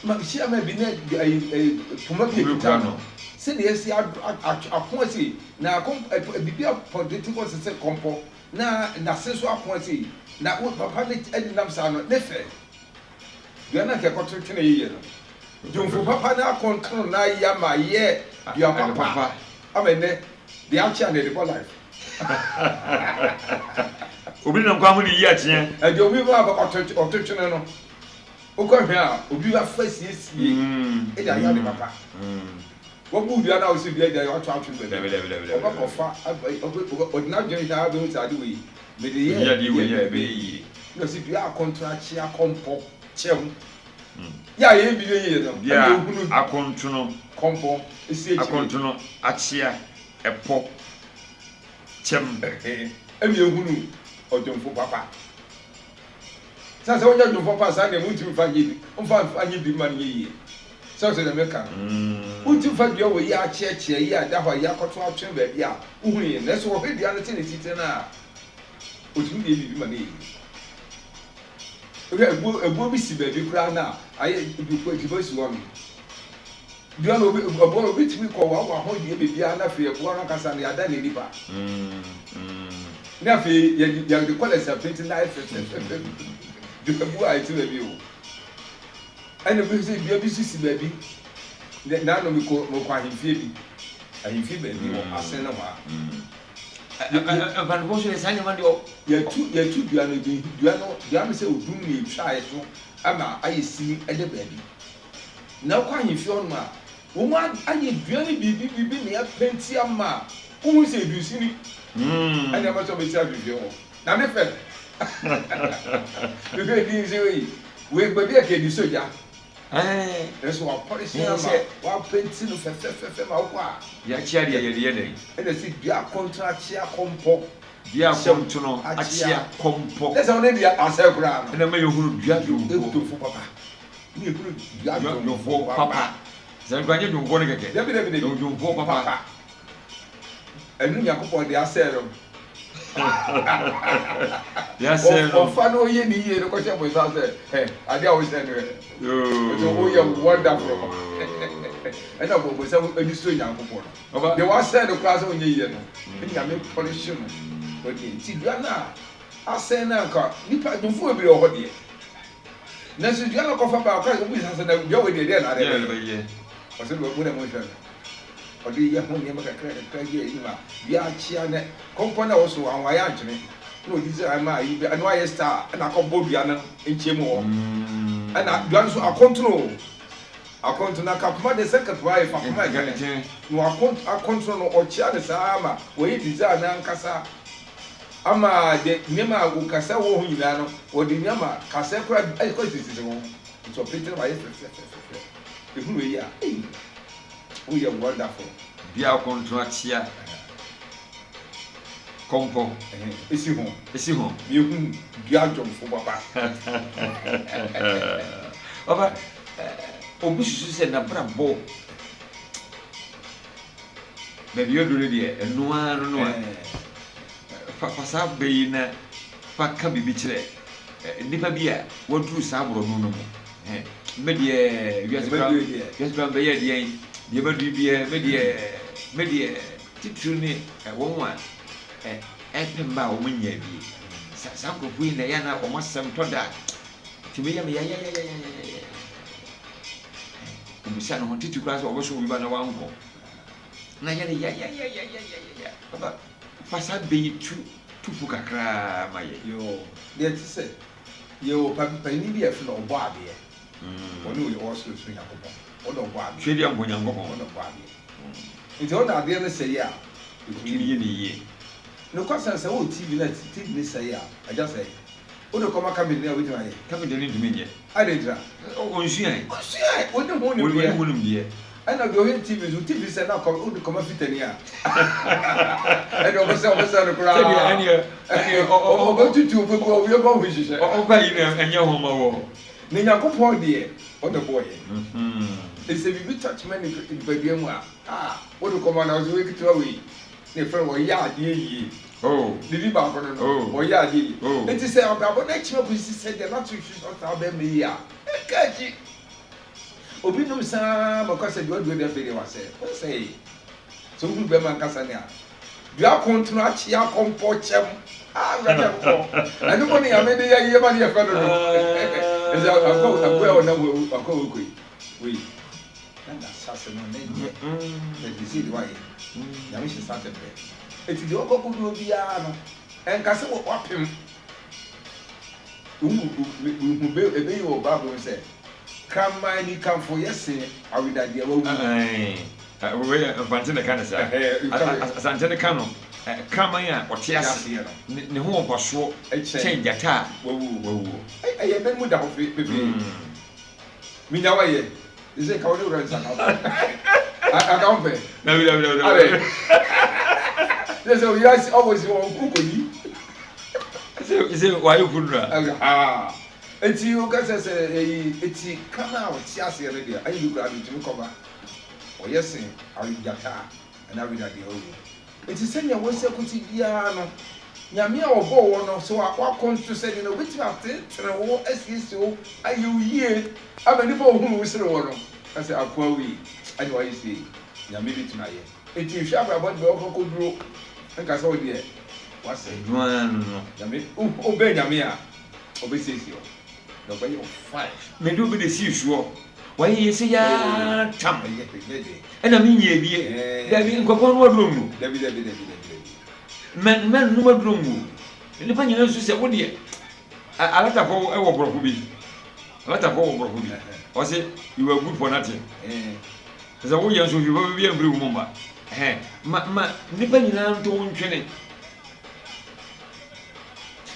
Ma hyia ma bi na ayi ayi poma bi ekita no. Sɛnea esi ako asi na akɔm biribi apɔntete kɔ sɛ sɛ kɔmpɔ. Na n'ase nso ako ase, na wo papa no adi nam saa no, ne fɛ. Dua no a anka ɛkɔto twene yiye no, dwumfo papa no akontono n'ayi ama ayɛ dua papa ama ɛnnɛ, deɛ akye a na yɛde bɔ life. Obi nenam kwan ho de yi akyeɛ. Ɛdeɛ obi ba ɔto ɔto twene no, wokɔ hwɛ a, obi afa siesie de ayɛ ade papa. Wabu dua no a ɔsi dua gyae wato atwene baabi. Ɔbɛkɔfa ɔde n'adwene hwɛ ara bɛhu sɛ ade wei mede yɛ adeɛ wei a ɛbɛyɛ yie. Na ɔsi dua akontono akye akɔmpɔ kyɛm. Yɛ a yɛyɛ bi yɛ yie no. Dua akontono kɔmpɔ esi akyire. Akontono akyea ɛpɔ kyɛm. Ɛna ehunu ɔdwomfo papa. Sɛ sɛ wonyɛ ɔdwomfo papa saa deɛ wontumi mfa nyɛ bi mfa mfa nyɛ bi ma no nyɛ yie. Sɛ ɔsɛ deɛ meka no. Wontumi mfa dua wɔ yi akyeakyea yi a ɛda hɔ a yi akɔto atwene baabi a wohunu yɛ. Nanso wɔhwɛ dua no sɛnea ɛsi te no a, ɔtumi de yɛ biribi ma no yɛ yie. Wohwɛ ɛbuo ɛbuo bi si baabi koraa no a ayɛ dua si hɔ no. Dua no obi ɛboɔ no obi tumi kɔ wawa ho deɛ biribiara na afei ɛboɔ no ankasa no yɛada ne nipa. Na afei yɛde yɛde kɔlɛs apenti na ayɛ fɛfɛfɛfɛ. Dua bu a ɛte baabi o. Ɛna obi sɛ dua bi sisi baabi. Naano mekɔ mekɔ ahemfie bi. Ahemfie baabi wɔ asen no hɔ a. Mpanimfoɔ nso yɛ saa nneɛma deɛ. Yɛtu yɛtu dua no dua no dua no sɛ odum na etwae so ama ayɛ sini ɛda baabi. Na wokɔ ahemfie hɔnom a, wɔayɛ dua no biribi biribi na yɛapenti ama a, wohu sɛ edunsini ɛna ɛma sɛ wɔbɛsi ahemfie hɔ. Na ne fɛ. Mehwɛ din sɛ wei, wei baabi a kɛdi sogya. Nanso wɔapɔlehye ama wɔapenti no fɛfɛfɛfɛ ma wokɔ a. Yɛakyea deɛ yɛde yɛ dɛn? Ɛna sɛ dua akɔntono akyea kɔmpɔ. Dua akɔntono akyea kɔmpɔ. Na sɛ wɔne deɛ asɛe koraa no. Ɛna ma yɛhunu dua dwomfoɔ. Dwomfoɔ papa. Ne yɛhunu dua dwomfoɔ papa. Sɛ nkwa nyɛ dwomfoɔ no kɛkɛ. Dabi dabi dabi. Dwomfoɔ papa. Ɛno Nyankopɔn de asɛe no. Yɛasɛe no. Ɔfa na ɔyɛ ne yie no kɔhyɛ bonsam sɛ, hɛ, adeɛ a wohyɛ no hɛ. Ɔsɛ woyɛ wonderful. Ɛna bonsam ani sɔ Nyankopɔn no. Deɛ wasɛe no koraa sɛ ɔnyɛ yie no, Nyame pɔlehye no. Ɔde nti dua no a asɛe no anka nipa dwomfoɔ bebree wɔ hɔ deɛ. Nanso dua no kɔfa baa ɔka obi sɛ na dua wei deɛ deɛ na ade bɛyɛ. Ɔsɛ mo na monhwɛ no. Ɔde yɛ ho nneɛma kakra kakra yɛ anim a dua akyea na kɔmpɔ no a ɛwɔ so anwae ankyene na ɔde dzi ama ayi bi ɛno ayɛ star ɛna akɔbɔ dua no nkyɛn mu hɔ ɛna dua no so akontono o akontono na kapoma de sɛ kapoma yɛ fa poma ɛkyene na akontono no ɔkyea no saa ma wɔyɛ design no ankasa ama de nneɛma a kasa wɔ ho nyinaa no wɔde nneɛma kasa kora ɛkɔ sisisi ho nti ɔpete no ma ayɛ fɛfɛfɛfɛ ehunu wei a ei Woyɛ wonderful. Dua akonto akyea kɔmpɔ. Esi ho. Esi ho. Mehu dua dwomfo papa. Papa, obi susu sɛ n'abrabɔ baabi adu no deɛ ɛno ara no no a fa fa saa bɛ yi na fa ka biribi kyerɛ nnipa bi a wɔaduru saa borɔno no mu. Hɛ, me deɛ, wiase koraa, wiase koraa mebɛyɛ deɛn? Deɛ maduru deɛ, me deɛ, me deɛ, titiriw ne wɔn a ɛpɛ mma a wɔn nyaa bi. Sa saa nkurɔfoɔ yi na ɛyɛ na wɔn asɛm tɔ da a, tumi yɛ me yayayayayaya. Obisa ne ho titiriw koraa sɛ ɔbɛso obi ba na wankɔ. Na yɛ ne yayayayayaya. Papa, fa saa bɛ yi tu tu fo kakraa ma yɛ. Yoo, deɛ ɛte sɛ Yɛwɔ panyin bi a yɛfrɛ no Ɔbɔadeɛ. Ɔne ɔyɛ ɔsorosoro Nyankopɔn. Ɔna ɔbɔ adeɛ. Twedeɛ mpo Nyankopɔn. Ɔna ɔbɔ adeɛ. Nti ɔna adeɛ no sɛe a, ɔtumi yɛ no yie. Nokwasɛm sɛ wowɔ TV na TV no sɛe a, agya sɛe. Wode kɔma kapentani a, ɔbɛtumi ayɛ? Kapentani ntumi nyɛ. Adɛn ntira? Ɔnsuae. Ɔnsuae. Ɔnni ho nimdeɛ. Ɔnni ho nimdeɛ. Ɛna deɛ ɔhwɛ TV nso, TV sɛ na kɔ, wode kɔma fitani a, ɛdeɛ ɔbɛsɛ ɔbɛsɛ no koraa. Sɛdeɛ ɛneɛ ɛneɛ ɔbɛtutu ɔbɛgu ɔbɛyɛ ho nhyehyɛ. Ɔkɔ ayi na ɛnyɛ ho ma wɔ. Na Nyankopɔn deɛ ɔna bɔɔ yɛn. Sɛ biribi touch ma nipadua mu a, ah, wode kɔma no a, ɔsɛ wei ketewa wei. Na yɛfrɛ no ɔyɛ adeɛ yie. Ne din baako no no, ɔyɛ adeɛ yie. Nti sɛ abrabɔ no akyim akɔsi sɛ deɛ n'ato hwi sɛ ɔtaa bɛrima yi a, ɛnka akyi. Obi nom saa ma ɔka sɛ dua dua deɛ afei deɛ wasɛe. Wonsɛee. Sɛ wohunu bɛrima ankasa ne a, dua kontono akyea kɔmpɔ kyɛm. Ah, Awurade Nyankopɔn. Ɛno mpo ne Nyame de yɛ yie ma ne yɛ fɛ dodo. Ɛsɛ akɔ akɔ a ɔnam hɔ akɔ a ɔkɔ yi. Wei. Na n'asase no ne nyɛ. Na gyesɛ deɛ wayɛ. Nyame hyɛ saa tɛprɛ. Eti deɛ ɔkɔ kodoɔ biara no, ɛnka sɛ wapem. Wohu bɛ ɛbɛ yi wɔ Bible mu sɛ, Kraman nikanfo yɛ sen awedadeɛ wawu. Wei yɛ Mfantse na ɛka no saa. Asante no ka no, kraman a ɔte ase ne ho wɔ mfasoɔ kyɛn gyata a wawuo. Ɛyɛ bɛ mu da hɔ pefee. Minya wa yɛ. Sɛ ka wo ne wura nsa ka aka wo pɛ. Dabi dabi dabi dabi. Sɛ sɛ oyira si ɔwɔ si wɔn ku kodi. Sɛ sɛ wayɛ funeral. Eti o ka sɛ sɛ eyi eti kama a ɔte aseɛ no deɛ ayi bi koraa de otumi kɔba ɔyɛ sen gyata anaa awidadeɛ ɔwɔ. Enti sɛnea wɔasi akosi biara no, Nyame a ɔbɔɔ wo no, sɛ w'akɔnto sɛdeɛ no, ɔbɛtumi atenetene wo, asiesie wo, ayɛ wo yie, ama nnipa a wɔhunu wo sere wo no, ka sɛ, Akoa wei, ɛna wayɛ sei. Nyame bɛtumi ayɛ. Enti nhwɛ abrabɔ no baabi a wokɔduro, nka sɛ wo deɛ, woasɛe. Ɛno ara no no. Nyame, wobɛn Nyame a, ɔbɛsiesie wo, na ɔbɛyɛ wo fine. Mede obi na esii soɔ. Wayɛ yie sɛ yaa tam. Ɛna me nyɛ bie. Dabi nkurɔfoɔ no aduro ngu. Dabi dabi dabi dabi dabi. Mɛ mɛ nnom aduro ngu. Nnipa nyinaa nsu sɛ wo deɛ. Alatafoɔ wɔ borɔfo bi. Alatafoɔ wɔ borɔfo bi. Ɔse you are good for nothing. Sɛ woyɛ nso hwee papa bi amfiri wo mu mma. Ma ma nnipa nyinaa nto wo ntwene.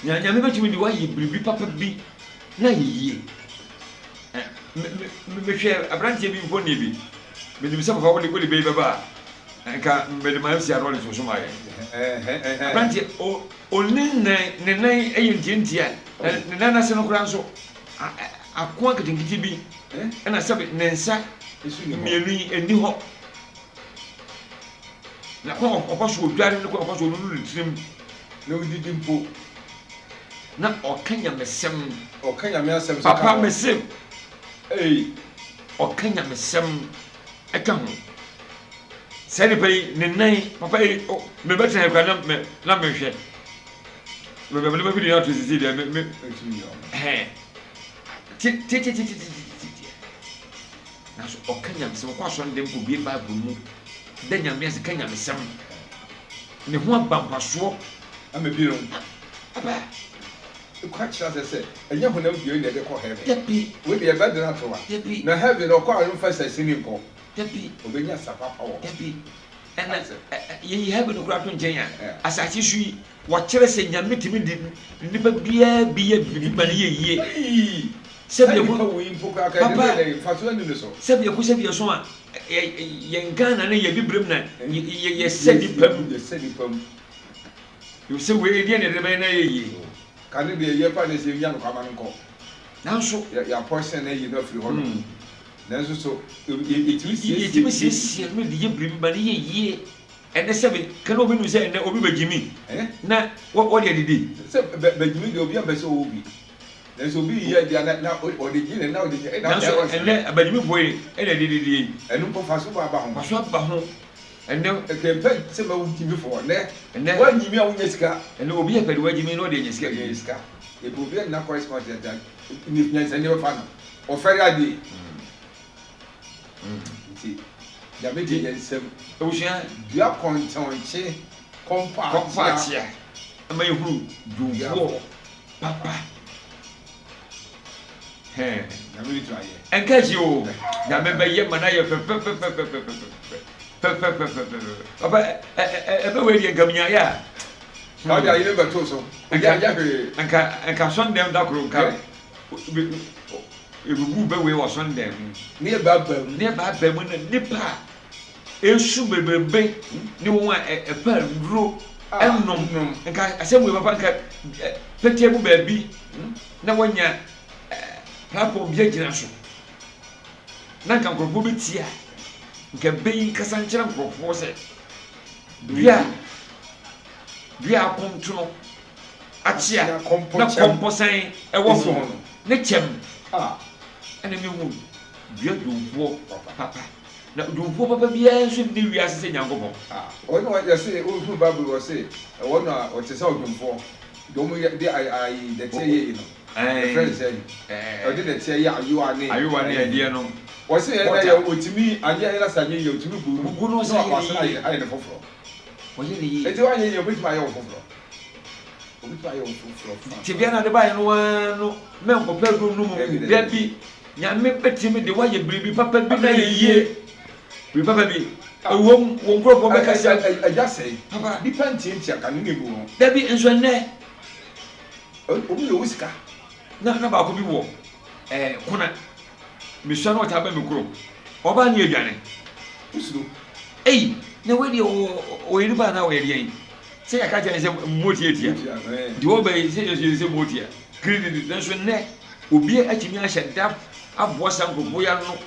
Nyame bɛtumi de woayɛ biribi papa bi na ayɛ yie. Mehwɛ aberanteɛ bi mfoni bi, menim sɛ papa wode wode bɛyi bɛba a, nka mede ma MC Arɔle so so ma yɛ. Aberanteɛ ɔni nan, ne nan yɛ ntiantia, na ne nan ase no koraa nso akoa nketenkete bi, ɛna sɛbe ne nsa mmienu yi ɛnni hɔ. Na kwan ɔfa so ɔdware ne kwan ɔfa so ɔnunu ne tirim. Na odidi mpo. Na ɔka nyamesɛm. Ɔka Nyame asɛm nso ka ho. Papa mese. Ei. Ɔka nyamesɛm ka ho. Saa nipa yi ne nan papa yi o me bɛtena ha kura na me na mehwɛ. Me bɛ me bɛ video ato sisi deɛ me me. Ɛhɛn. Ti ti ti ti ti ti ti ti. Nanso ɔka nyamesɛm ɔkɔ asɔre dɛm kɔ bie Bible mu da nyame ase ka nyamesɛm. Ne ho aba mfasoɔ. Ama binom. Aba. Kɔ akyerɛ asɛ sɛ ɛnyɛ honam dua yi na ɛde kɔ heaven. Dabi. Wei deɛ ɛbɛdene ato a. Dabi. Na heaven no ɔkɔ a ɔmfa sasini nkɔ. Dabi. Ɔbɛnya sa papa wɔ hɔ. Dabi. Ɛna yɛyi heaven no koraa to nkyɛn a, asase so yi, wɔkyerɛ sɛ Nyame tumi de nipa biara bi yɛ biribi ma no yɛ yie. Sɛ nipa wei mpo koraa ka ɛde ne yɛ dɛn mfasoɔ nni ne so. Sɛ biako sɛ biɛso a, yɛn Ghana ne yɛn abibirem na yɛsɛ nipa mu. Yɛsɛ nipa mu. Sɛ wei deɛ na yɛde bɛyɛ na ɛyɛ yie. Kane deɛ yɛ paa ne sɛ yɛnya no kwa ma no nkɔ. Nanso. Yɛapɔhyɛn no ayi no afiri hɔ nom. Nanso so yɛtumi siesie. Yɛtumi siesie no de yɛ biribi ma no yɛ yie. Ɛnɛ sɛ me ka na obi nim sɛ ɛnɛ obi bɛgyimi na wɔde adidi. Sɛ bɛgyimi deɛ obi ampɛ sɛ ɔwɔ bi. Nanso obi yɛ deɛ na na ɔde gye ne na ɔde gye. Nanso ɛnɛ abagyimifoɔ yi ɛna ɛde didie yi. Ɛno mpo mfaso ba aba ho. Mfaso aba ho. Ɛnɛ. Ɛkɛmpɛ sɛ mɛwo gyimifoɔ nɛ. Ɛnɛ. Woanyimi a wonya sika. Ɛnɛ obi yɛ pɛ de wagyimi na ɔde anya sika. Anya sika. Ebi obi nna correspondent a ne nyansa ni bɛfa no. Ɔfɛre adeɛ. Nti Nyame de yɛn nsam. Abusua. Dua kɔntɔnkye kɔmpɔ akyea. Kɔmpɔ akyea. Ɛma yɛhunu dwumfoɔ papa. Hɛn. Nyame bɛtumi ayɛ. Ɛnka akyi o. Nyame bɛyɛ ma no ayɛ fɛfɛfɛfɛfɛfɛfɛ. Fɛfɛfɛfɛfɛfɛ. Papa ɛbɛ wei deɛ nka menyaeɛ a. Ka wode ayere bɛtoo so. Nka nka nka sɔndɛm da koro nka ebubu bɛ wei wɔ sɔndɛm. Ne ɛbaabaa mu. Ne ɛbaabaa mu na nipa a esu bebrebe ne wɔn a ɛfa nnuro ɛnom nka asɛm wei papa nka pɛtɛ mu baabi na wɔanya platform bi agyina so na nka nkurɔfoɔ bɛtie a nka bɛ yi nkasa nkyerɛ nkurɔfoɔ sɛ dua dua akontono akyea na kɔmpɔsan ɛwɔ ho ne kyɛm ɛna mehu dua dwomfoɔ papa. Na odwumfoɔ papa biara nso nni wiase sɛ Nyankopɔn. Ah, ɔno na yɛse wohunu Bible wɔse ɛwɔ no a ɔte sɛ ɔdwomfoɔ, deɛ wɔn yɛ de ayi dɛteɛ yɛ yi no, yɛfrɛ no sɛn? Ɔde dɛteɛ yɛ ayowa ne ayowa ne ɛdeɛ no. Wɔse ɛna yɛ ɔtumi anyɛ ɛna sɛ anyɛ yie ɔtumi bu no na wasan ayɛ ayɛ no foforɔ. Ɔyɛ ne yie. Enti wanyɛ yie ɔbɛtumi ayɛ wo foforɔ. Ɔbɛtumi ayɛ wo foforɔ fa. Tebea no a ade baeɛ no ara no mɛnkɔpɛ aduro nom ngu dabi. Nyame bɛtumi de wo ayɛ biribi papa bi na ayɛ yie. Biribi papa bi. Ɛwom, wo nkurɔfoɔ bɛka sɛ. Agya sɛe. Papa. Nipa ntiantia ka ne na emu ho. Dabi, nso ɛnnɛ. Obi yɛ wo sika. Na na baako bi wɔ ɛɛ kona. Mesua na ɔtaa ba me kurom. Ɔbaa ne aduane. Wosuro. Ei, na wei deɛ ɔyɛ nipa anaa ɔyɛ deɛn? Sɛ yɛka kyerɛ no sɛ mmɔ tiatia. Nti wɔba yi sɛ yɛsɛ sɛ mmɔ tia. Kirikiri nanso nnɛ obi atumi ahyɛ da aboa saa nkurɔfoɔ yi ano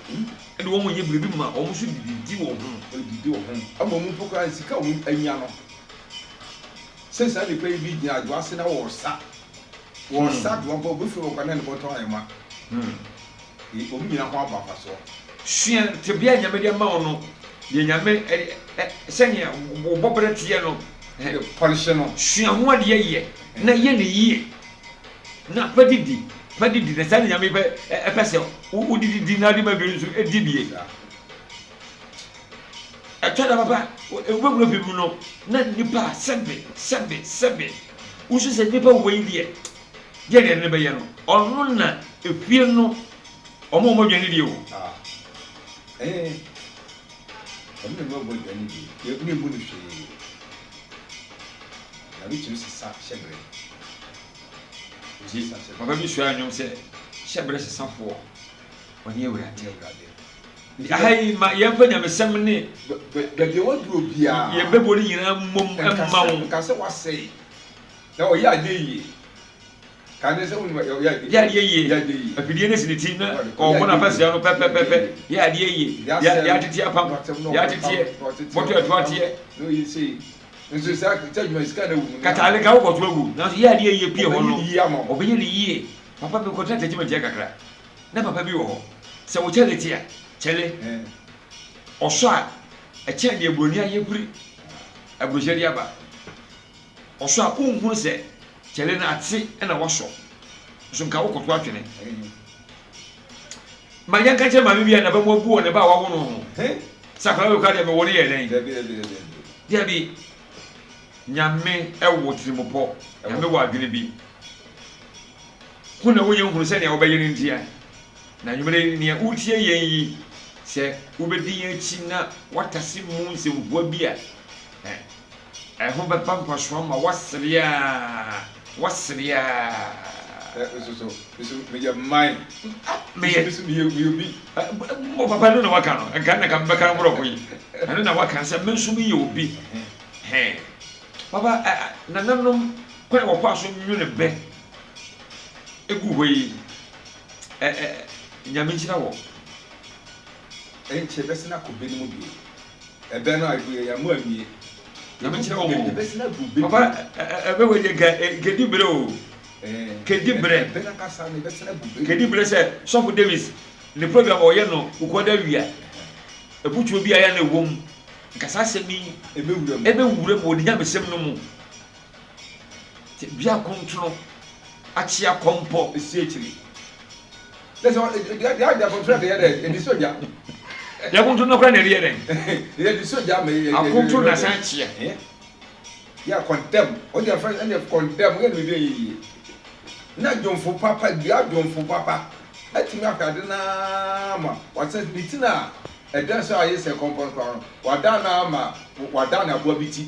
de wɔn yɛ biribi ma wɔn nso didi wɔn ho. Didi wɔn ho. Ama wɔn mpo koraa sika a wɔn anya no. Sɛ saa nipa yi bi gyina adwo ase na wɔresa. Wɔresa adoa mpo a obɛfiri hɔ koraa na ne bɔtɔ ayɛ ma. Wɔn nyinaa ho aba mfasoɔ. Sua tebea a Nyame de ama wo no, deɛ Nyame sɛnea wo bɔberɛ teɛ no, pɔlehye no. Sua ho adeɛ yɛ na yɛ no yie na fa didi, fa didi na saa na Nyame pɛ ɛpɛ sɛ wode didi na wode ma bi nso di bie. Ɛtɔ da papa wobɛwura bi mu no na nipa sɛbe sɛbe sɛbe wosu sɛ nipa wei deɛ deɛ deɛ ne bɛyɛ no ɔno na efie no Wɔn a wɔbɔ dwane die o. Ah eh Wɔn na wɔbɔ dwane die yɛ ne mmu no hwee Nyame tumi sesa hyɛbrɛ Nti papa bi sua nnwom sɛ hyɛbrɛ sesafoɔ ɔne Awurade. Nti aha yi ma yɛmfa nyamesɛm ne baabi a waduro biara yɛn bɛbɔ no nyinaa mmom mma wo. Nka sɛ wasɛe na ɔyɛ adeɛ yie. Yɛ adeɛ yie. Afidie no si ne ti na ɔrebɔ n'afasia no pɛpɛpɛpɛ. Yɛ adeɛ yie. Yɛatete apam. Yɛateteɛ. Bɔtɔ ɛto ateɛ. Nso saa sɛ adwuma sika na ɛwɔ mu. Kataale ka wokɔto agu nanso yɛ adeɛ yie pie hɔ no. Ɔbɛyɛ ne yie ama wo. Ɔbɛyɛ ne yie. Papa bi kɔtena tɛkyimɛnkyɛn kakra na papa bi wɔ hɔ sɛ wo kyɛle te a kyɛle ɔsɔ a ɛkyɛn deɛ buroni ayɛ firi aburokyire de aba. Ɔsɔ a wonhunu sɛ kyɛle no ate na wasɔ nso nka wokɔto atwene. Ma yɛnka nkyerɛ maame bi a n'aba mu abu wɔ ne ba a wawo no ho sɛ akwadaa wei koraa deɛ mewɔ no yɛ dɛn? Dabi. Nyame wɔ tirimupɔ, Nyame wɔ adwene bi. Hu na wonyɛ nhunu sɛnea wobɛyɛ no ntia. Na anwummere yi, nea woretie yɛn yi, sɛ wobɛdi yɛn akyi na woatase mu nsɛmfua bi a ɛho bɛba mfasoɔ ama woasere a, woasere a. Nso so, nso meyɛ man. Meyɛ. Nso meyɛ meyɛ obi. Mo papa no na waka no, nka na ka mebɛka no borɔfo yi. Ɛno na waka sɛ me nso meyɛ obi. Hɛn. Papa, nananom kwan a wɔfaa so nwene bɛ gu hɔ yi, ɛ ɛ Nyame nhyira wɔ. Ɛnkyɛ bɛsan akɔ bɛ no mu bio. Ɛbɛ no a egu yɛ yɛammɔ anwie. Nyame nhyira wɔ mo. Yɛbɛsan agu bɛ Papa, ɛ ɛbɛ wei deɛ nka kɛdi berɛ o. Kɛdi berɛ. Ɛbɛ no ankasa no yɛbɛsan agu bɛ. Kɛdi berɛ sɛ Sɔfo Davis ne program a ɔyɛ no Wukuada awia, afutuo bi a ɛyɛ a na ɛwɔ mu, nka saa asɛm yi Ɛbɛwura mu. ɛbɛwura mu wɔ ne nyamesɛm no mu. Sɛ dua kontono akyea kɔmpɔ. Esi akyiri. Sɛ sɛ deɛ deɛ deɛ akontono de yɛ dɛ yɛde sɔ gya. Deɛ akontono no koraa na ɛde yɛ dɛn? Yɛde sɔ gya ma yɛ. Akontono na san kyea. Yɛ kɔndɛm o deɛ fɛn ɛna kɔndɛm yɛ na ebi yɛ yie. Na dwomfo papa dua dwomfo papa atumi ahwɛ ade naa ma wasɛ ne ti na ɛdan so ayɛ sɛ kɔmpɔ no koraa no wadan naa ma wadan na aboa bi ti.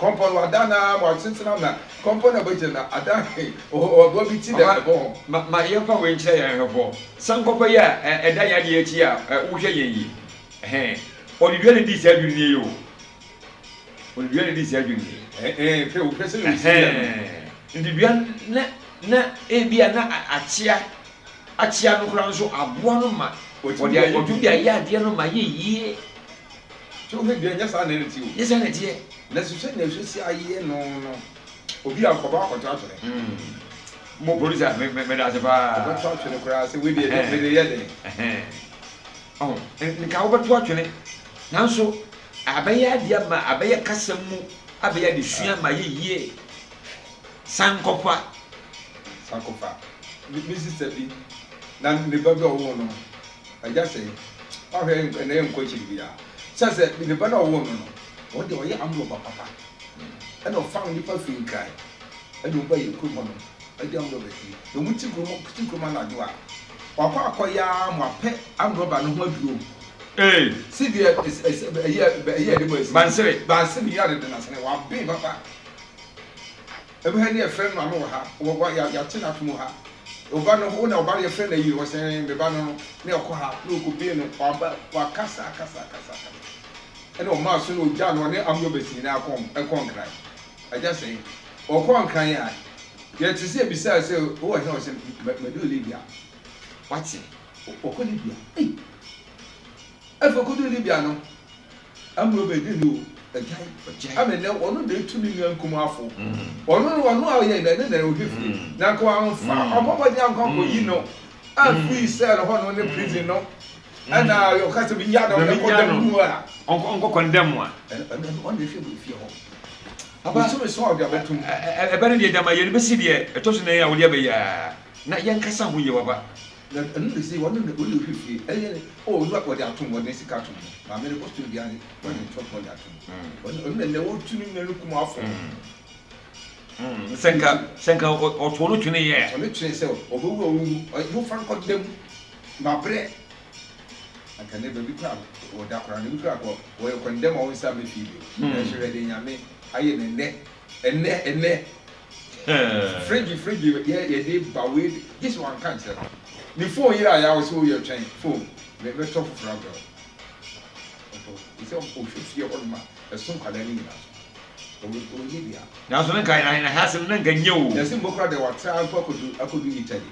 Kɔmpɔ no wadan no ara ma ɔtenten ama kɔmpɔ no a ɛbɛgyina no adan ɔboa bi ti na ɛbɔ ho. Ma ma yɛmfa wei nkyerɛ yɛn ahwɛfoɔ. Sankɔfa yi a ɛda yɛn adeɛ akyi a wohwɛ yɛn yi, ɛhɛn, ɔde dua na ɛdii saa adwinnie yi o. Ɔde dua na ɛdii saa adwinnie yi. Ɛhɛn, hwɛ wohwɛ sɛdeɛ ɔsi yɛ no. Ɛhɛn, nti dua na na ebi a na akyea akyea no koraa nso aboa no ma ɔde ɔtumi de ayɛ adeɛ no ma ayɛ yie. Sɛ wohwɛ dua, nyɛ saa na ɛte o. Nyɛ saa na ɛteɛ. Nanso sɛnea ɛhwɛ si ayɛ no no, obi a ɔba akɔto atwene. Mo producer, me me meda ase paa. Ɔbɛto atwene koraa sɛ wei deɛ mede yɛ den. Ɔho, nka wobɛto atwene, nanso abɛyɛ adeɛ ama abɛyɛ kasa mu, abɛyɛ adesua ama ayɛ yie. Sankɔfa. Sankɔfa. Me sister bi, na ne ba bi a ɔwoo no. Agya sɛe, woahwɛ ɛnɛ yɛnkɔ akyiri biara. Sɛ sɛ ne ba no a ɔwoo no no, ɔno deɛ ɔyɛ amrɔba papa. Ɛna ɔfaa nnipa firi Nkran ɛna ɔba yɛn kurom hɔnom ɛde amrɔba fie. Na wɔn ti kurom ti kurom anadwo a, wakɔ akɔyɛ ara ma wapɛ amrɔba no ho aduro. Ee. Si deɛ ɛyɛ ɛyɛ ɛde bɔ asi. Bansere. Bansere yi adede n'asene waben papa. Ebɛhɛ ne yɛfrɛ no maame wɔ ha, wɔ wɔ yɛ yɛate no ato mu ha. Ɔba no, wo na ɔba no yɛfrɛ no ayi, ɔsɛ ɛɛ me ba no no, ne ɔkɔ ha, ne ɔkɔbie no, waba, wakasa akasa akasa akasa. Ɛna ɔmaa so na ɔgyaa no, ɔne armed robbers nyinaa kɔ ɛkɔ Nkran. Agya sɛe. Ɔkɔɔ Nkran a, yɛte sɛ yɛbisaa sɛ wowɔ he a, ɔsɛ maduru Libya. Wate? Ɔkɔ Libya. Ei! Afei ɔkɔduu Libya no, Amuro bɛdi no o, agyae. Ɔgyae. Ama nnɛ ɔno na etu ne nua nkumaa fo. Ɔno no ɔno a ɔyɛ nnɛ ne na ɔhwɛ fie. Na nka wamfa ɔmmɔ mmɔden ankɔ ankɔyi no amfiri cell hɔ no ne prison no ɛna ɔka sɛ menya no Na ɛkɔ menya dɛm no. mu a. Ɔnkɔ ɔnkɔ kɔndɛm a. Ɛno ɛno ɔno na ɛhwɛ fie hɔ. Papa, Bosome so a ɔde abɛto mu. Ɛbɛ no deɛ gyama yɛde bɛsi deɛ ɛtɔ so nan a wode aba yi ara na yɛnkasa ho yie papa. Na ɛno na ɛsei ɔno na ɔno na ɔhwɛ fie ɛyɛ ne oh ɔno ɔde atom ɔde ne sika atom no maame no kɔstone biara ne ɔde ne tɔt ɔde atom ɔno ɔno na nɛ ɔtu ne nua no kum afɔ. Sɛ nka sɛ nka ɔtoo no twene yɛ. Ɔtoo no twene sɛ ɔbɛwu a ɔnwu momfa no nkɔ da mu mabrɛ anka nɛ baabi koraa ɔda koraa no ebi koraa kɔ ɔyɛ kɔndɛm a ɔnsa mɛ fie bio nanso hwɛ deɛ Nyame ayɛ no ɛnɛ ɛnɛ ɛnɛ. Fridge fridge yɛ yɛde ba wei de gye sɛ wanka nkyerɛ no ne phone yera a yɛ a ɔsɛ oyɛ twɛn phone me mɛtɔ foforɔ abrɛ wo ɔtɔ sɛ ɔhwɛ fie hɔ nom a ɛso nkwadaa no nyinaa so ɔyɛ bia. Nanso ne nka na ha asɛm na nka nyɛ o. Yɛse mpo koraa deɛ watra mpo akɔdu akɔdu Italy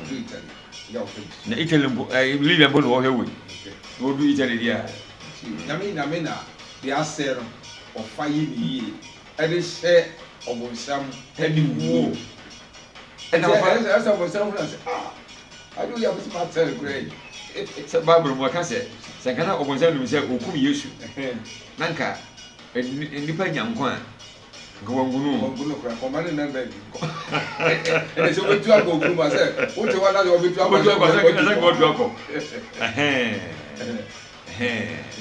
ɔdu Italy yɛ ɔhwɛ bi. Na Italy mpo ɛɛ Libya mpo na wɔhwɛ wei na ɔdu Italy deɛ a. Nyame nyame na deɛ asɛe no. ɔfa yɛ ne yie ɛde hyɛ ɔbonsam aniwuo. Ɛna papa. Ɛsɛ ɔbonsam hunu sɛ, ah, ade wei a mese matɛre koraa yi. Sɛ Bible mu ɔka sɛ, sɛ nka na ɔbonsam nim sɛ ɔkum Yesu, na nka nnipa nya nkwa a, nka wanku no. Wanku no koraa, kɔma ne nan baabi. Ɛnna sɛ wobɛtu akɔ okunu mu a, sɛ wote hɔ na sɛ wɔbɛtu akɔ sɛ nka wɔtu akɔ.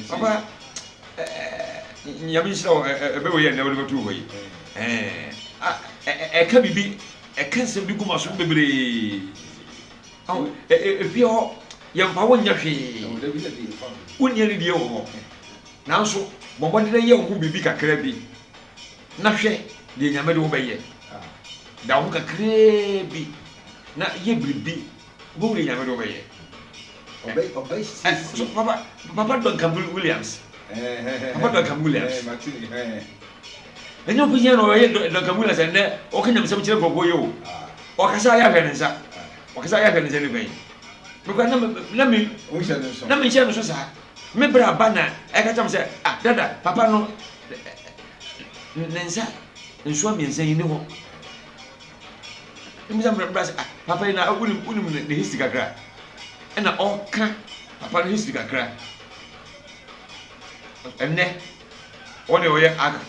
Papa, Nyame nhyira wo, ɛbɛ wei yɛ nnɛ wode bɛto hɔ yi. Ɛka biribi, ɛka nsɛm bi gu m'asom bebree. Efie hɔ, yɛmfa wo nyɛ hwee. Wonni anidie wɔ hɔ. Nanso, bɔ mmɔden na yɛ wo ho biribi kakra bi, na hwɛ deɛ Nyame de wo bɛyɛ. Da wo ho kakraa bi na yɛ biribi, wobɛhu deɛ Nyame de wo bɛyɛ. So papa, Papa Duncan Williams. Papa Duncan Williams. Ɛnyɛ obi yɛn na ɔyɛ Duncan Williams ɛnɛ ɔka nyamesɛm kyerɛ nkurɔfoɔ yi o. Ɔkasa ayɛ ahwɛ ne nsa. Ɔkasa ayɛ ahwɛ ne nsa nipa yi. Mekura na na me na me nhyɛ no so saa. Me bra ba na ɛka kyerɛ me sɛ ah dada papa no ne nsa nsoa mmiɛnsa yi ne hɔ. Mbisa me bra sɛ ah papa yi na wonim wonim ne history kakra. Ɛna ɔka papa no history kakra. Ɛnɛ ɔne ɔyɛ ark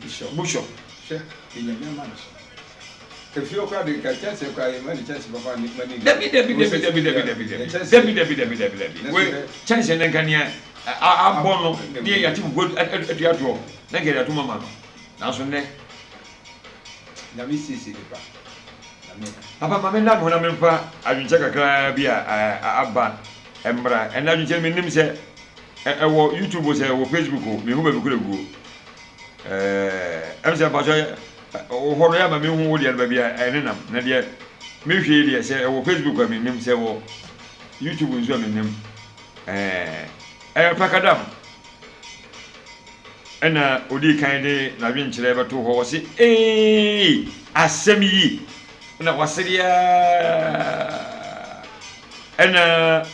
bishop. Hwɛ deɛ Nyame ama no so. Efie hɔ koraa de nka kyɛnsee koraa yɛ ma ne kyɛnsee papa ne ma ne Dabi dabi dabi dabi dabi dabi dabi dabi dabi dabi dabi dabi wei kyɛnsee no nka nea abɔ no ne yɛ yɛate fufuo atua toɔ na nka yɛde ato mu ama no nanso nnɛ. Nyame siesie nipa. Nyame. Papa ma me nna me ho na memfa adwenkyɛ kakra bi a aba mmra ɛnna adwenkyɛ no mennim sɛ ɛwɔ YouTube o sɛ ɛwɔ Facebook o menhu baabi koro aguo ɛɛ ɛm sɛ mpakyɛ Wɔ hɔ no yɛ ama mehu wo deɛ no baabi a ɛnenam na deɛ mehwɛ yi deɛ sɛ ɛwɔ Facebook a mennim sɛ ɛwɔ YouTube nso a mennim ɛɛ ɛyɛ Prakadam ɛna odii kan de n'adwenkyerɛ bɛto hɔ wɔ se ee asɛm yi ɛna wasereɛ ɛna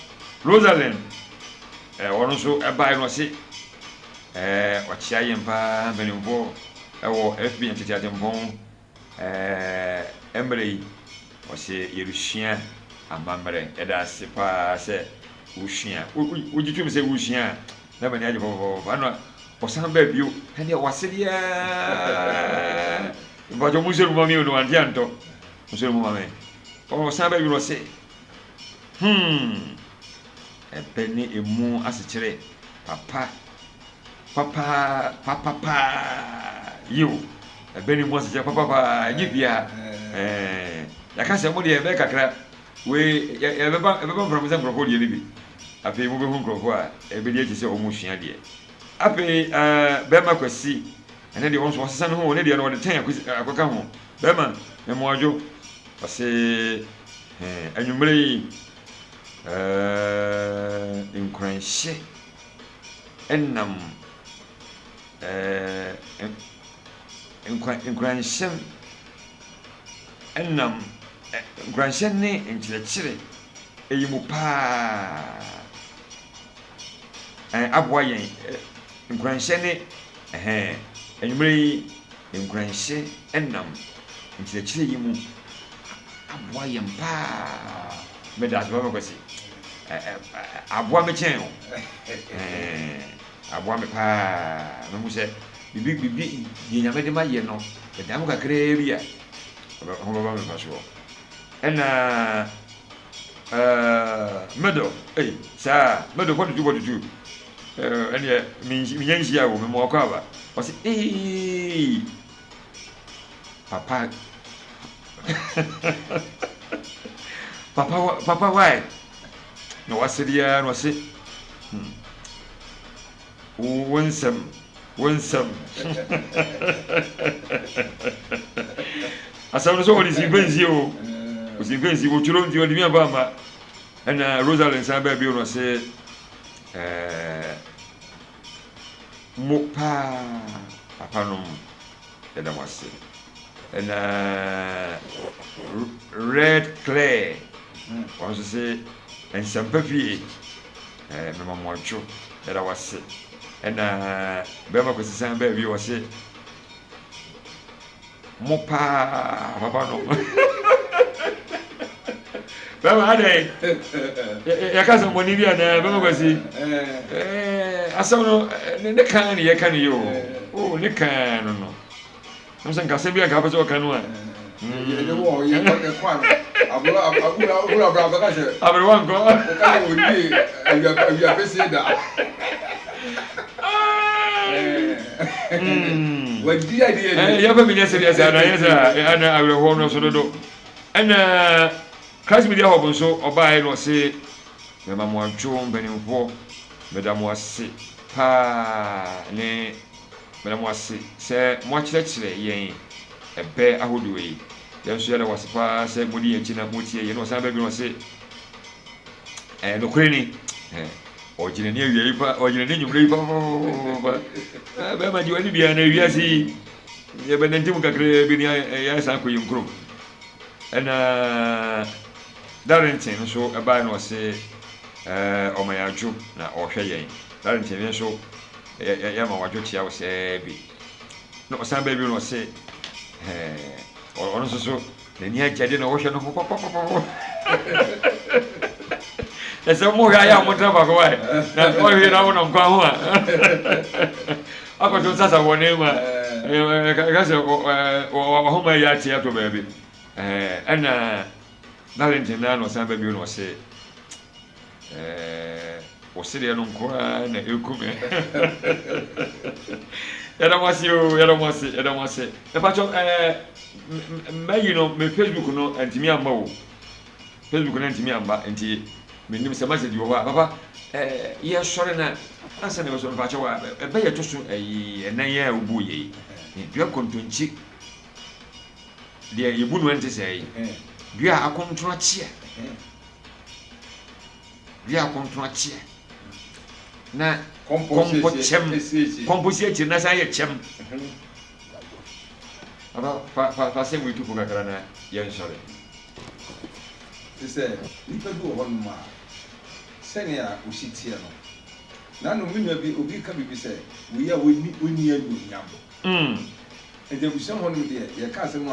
Rosalind ɛɛ ɔno nso ɛbaeɛ no ɔse ɛɛ ɔkyea yɛn paa mpanimfoɔ Wɔ FB Tete Atempɔn mmerɛ yi, ɔse yɛresua amammerɛ. Yɛda ase paa sɛ wosua. Wogye tom sɛ wosua a, na m'ani agye papaapa. Ɛna ɔsan baa bio, ɛndeɛ wasedeɛ. Mpakyɛ mo nhyɛ no ma me o, na wante antɔ. Mo nhyɛ no mu ma me. Ɔsan baa bio na ɔse, hmm, ɛbɛ ne emu asekyerɛ papa. Papa papa paa yiw ɛbɛ ne mu asekyerɛ papa paa ɛnyɛ bia ɛɛ yɛaka sɛ mo deɛ ɛbɛyɛ kakra wei yɛbɛba ɛbɛba mframa sɛ nkurɔfoɔ deɛ no bi afei mobɛhu nkurɔfoɔ a ɛbɛdi akyi sɛ wɔn sua deɛ afei ɛɛ bɛrima kwasi ɛne deɛ wɔn nso wɔsesa ne ho ne deɛ no wɔde tɛn akwasi akɔka ho bɛrima mmoadwo ɔse ɛɛ anwummerɛ yi ɛɛ nkuranhyɛ nam ɛɛ nkura nkuranhyɛ nam nkuranhyɛ ne nkyerɛkyerɛ yi mu pa ara aboa yɛn. Nkuranhyɛ ne ɛhɛn anwummerɛ yi nkuranhyɛ nam nkyerɛkyerɛ yi mu aboa yɛn pa ara. Meda ase papa Kwasi. Aboa me kyɛn o. Aboa me paa. Mehu sɛ biribi biribi deɛ Nyame de ma yɛ no, ɛda mu kakraa bi a, ho bɛba me mfasoɔ. Ɛna middle, ei, saa, middle 42 42. Ɛneɛ, menya nhyia o, mema wakɔ aba. Ɔse, ee, papa Papa papa why? Na wasere ara na ɔse hmm wo nsɛm wo nsɛm asɛm no sɛ ɔde si mfɛnsie o ɔsi mfɛnsie wɔtwerɛ nti ɔde mi amfa amma ɛna Rosalind san baa bio na ɔse ɛɛ mo paa papa nom yɛda mo ase Ɛna Red Clare, ɔno nso se, Nsɛmpa fie, mema mo adwo, yɛda wo ase. Ɛna bɛrima Kwasi san baa bio ɔse mo paa papa no. Bɛrima adɛn yɛka sɛ mmɔne bi anaa bɛrima Kwasi? Asɛm no ne kan ne yɛka no yi o. O ne kan no no. Ɛm sɛ nkasɛm bi a nka wopɛ sɛ ɔka no a. Aberewa nkɔ. Yɛmfa bi nyɛ sɛdeɛ sɛ ana yɛ sɛ ana awerɛhoɔ no so dodo. Ɛna Christ Media Hub nso ɔbaeɛ na ɔse mɛma mo adwo mpanimfoɔ meda mo ase paa ne Meda mo ase sɛ moakyerɛkyerɛ yɛn ɛbɛ ahodoɔ yi. Yɛn nso yɛda wo ase paa sɛ modi yɛn akyi na motie yɛn. Na ɔsan ba bio na ɔse, ɛyɛ nokorɛ ni, ɔgye n'ani awia yi pa, ɔgye n'ani anwummerɛ yi papapapapa. Bɛrima gye w'ani biara na wiase yi yɛbɛnante mu kakraa bi ne yɛasan akɔ yɛn kurom. Ɛna Darlington nso ɛbaeɛ na ɔse ɔma yɛn adwo na ɔhwɛ yɛn. Darlington nso Yɛ ma wadwo kyea wo sɛɛ bi. Na ɔsan baa bio na ɔse ɛɛ ɔno nso so n'ani agye adeɛ na ɔhwɛ no ho papapapa. Na sɛ mo hwɛ ayɛ a mo tena faako wae na ɔhwɛ na wonam kwan ho a akɔto nsasa wɔ ne ma ɛka sɛ ɔhoma yi ate atɔ baabi ɛna Darlington na na ɔsan ba bio na ɔse Ɛɛ, wo sereɛ no nko ara na ɛku me. Yɛda mo ase o, yɛda mo ase, yɛda mo ase. Mepakyɛ ɛɛ, mɛyi no, me Facebook no antumi amma o. Facebook no antumi amma, nti menim sɛ message wɔ hɔ a. Papa, ɛɛ, yɛsɔre na ansa na yɛbɛsɔre, mepakyɛ wa, ɛbɛ yɛto so ɛyi ɛnan yi a wobu yɛ yi. Dua kontonkyi, deɛ yɛbu no ɛnte sɛɛ yi. Dua akontono akyeɛ. Dua akontono akyeɛ na kɔmpɔ kyɛm kɔmpɔ si akyire na san yɛ kyɛm. Papa fa fa fa sɛm yi tu fo kakra na yɛnsɔre. Te sɛ nnipa bi wɔ hɔnom a, sɛnea osi teɛ no, n'ano me nua bi, obi reka biribi sɛ, wei a onni onni anuonyam. Enti abusua hɔ nom deɛ, yɛka asɛm a,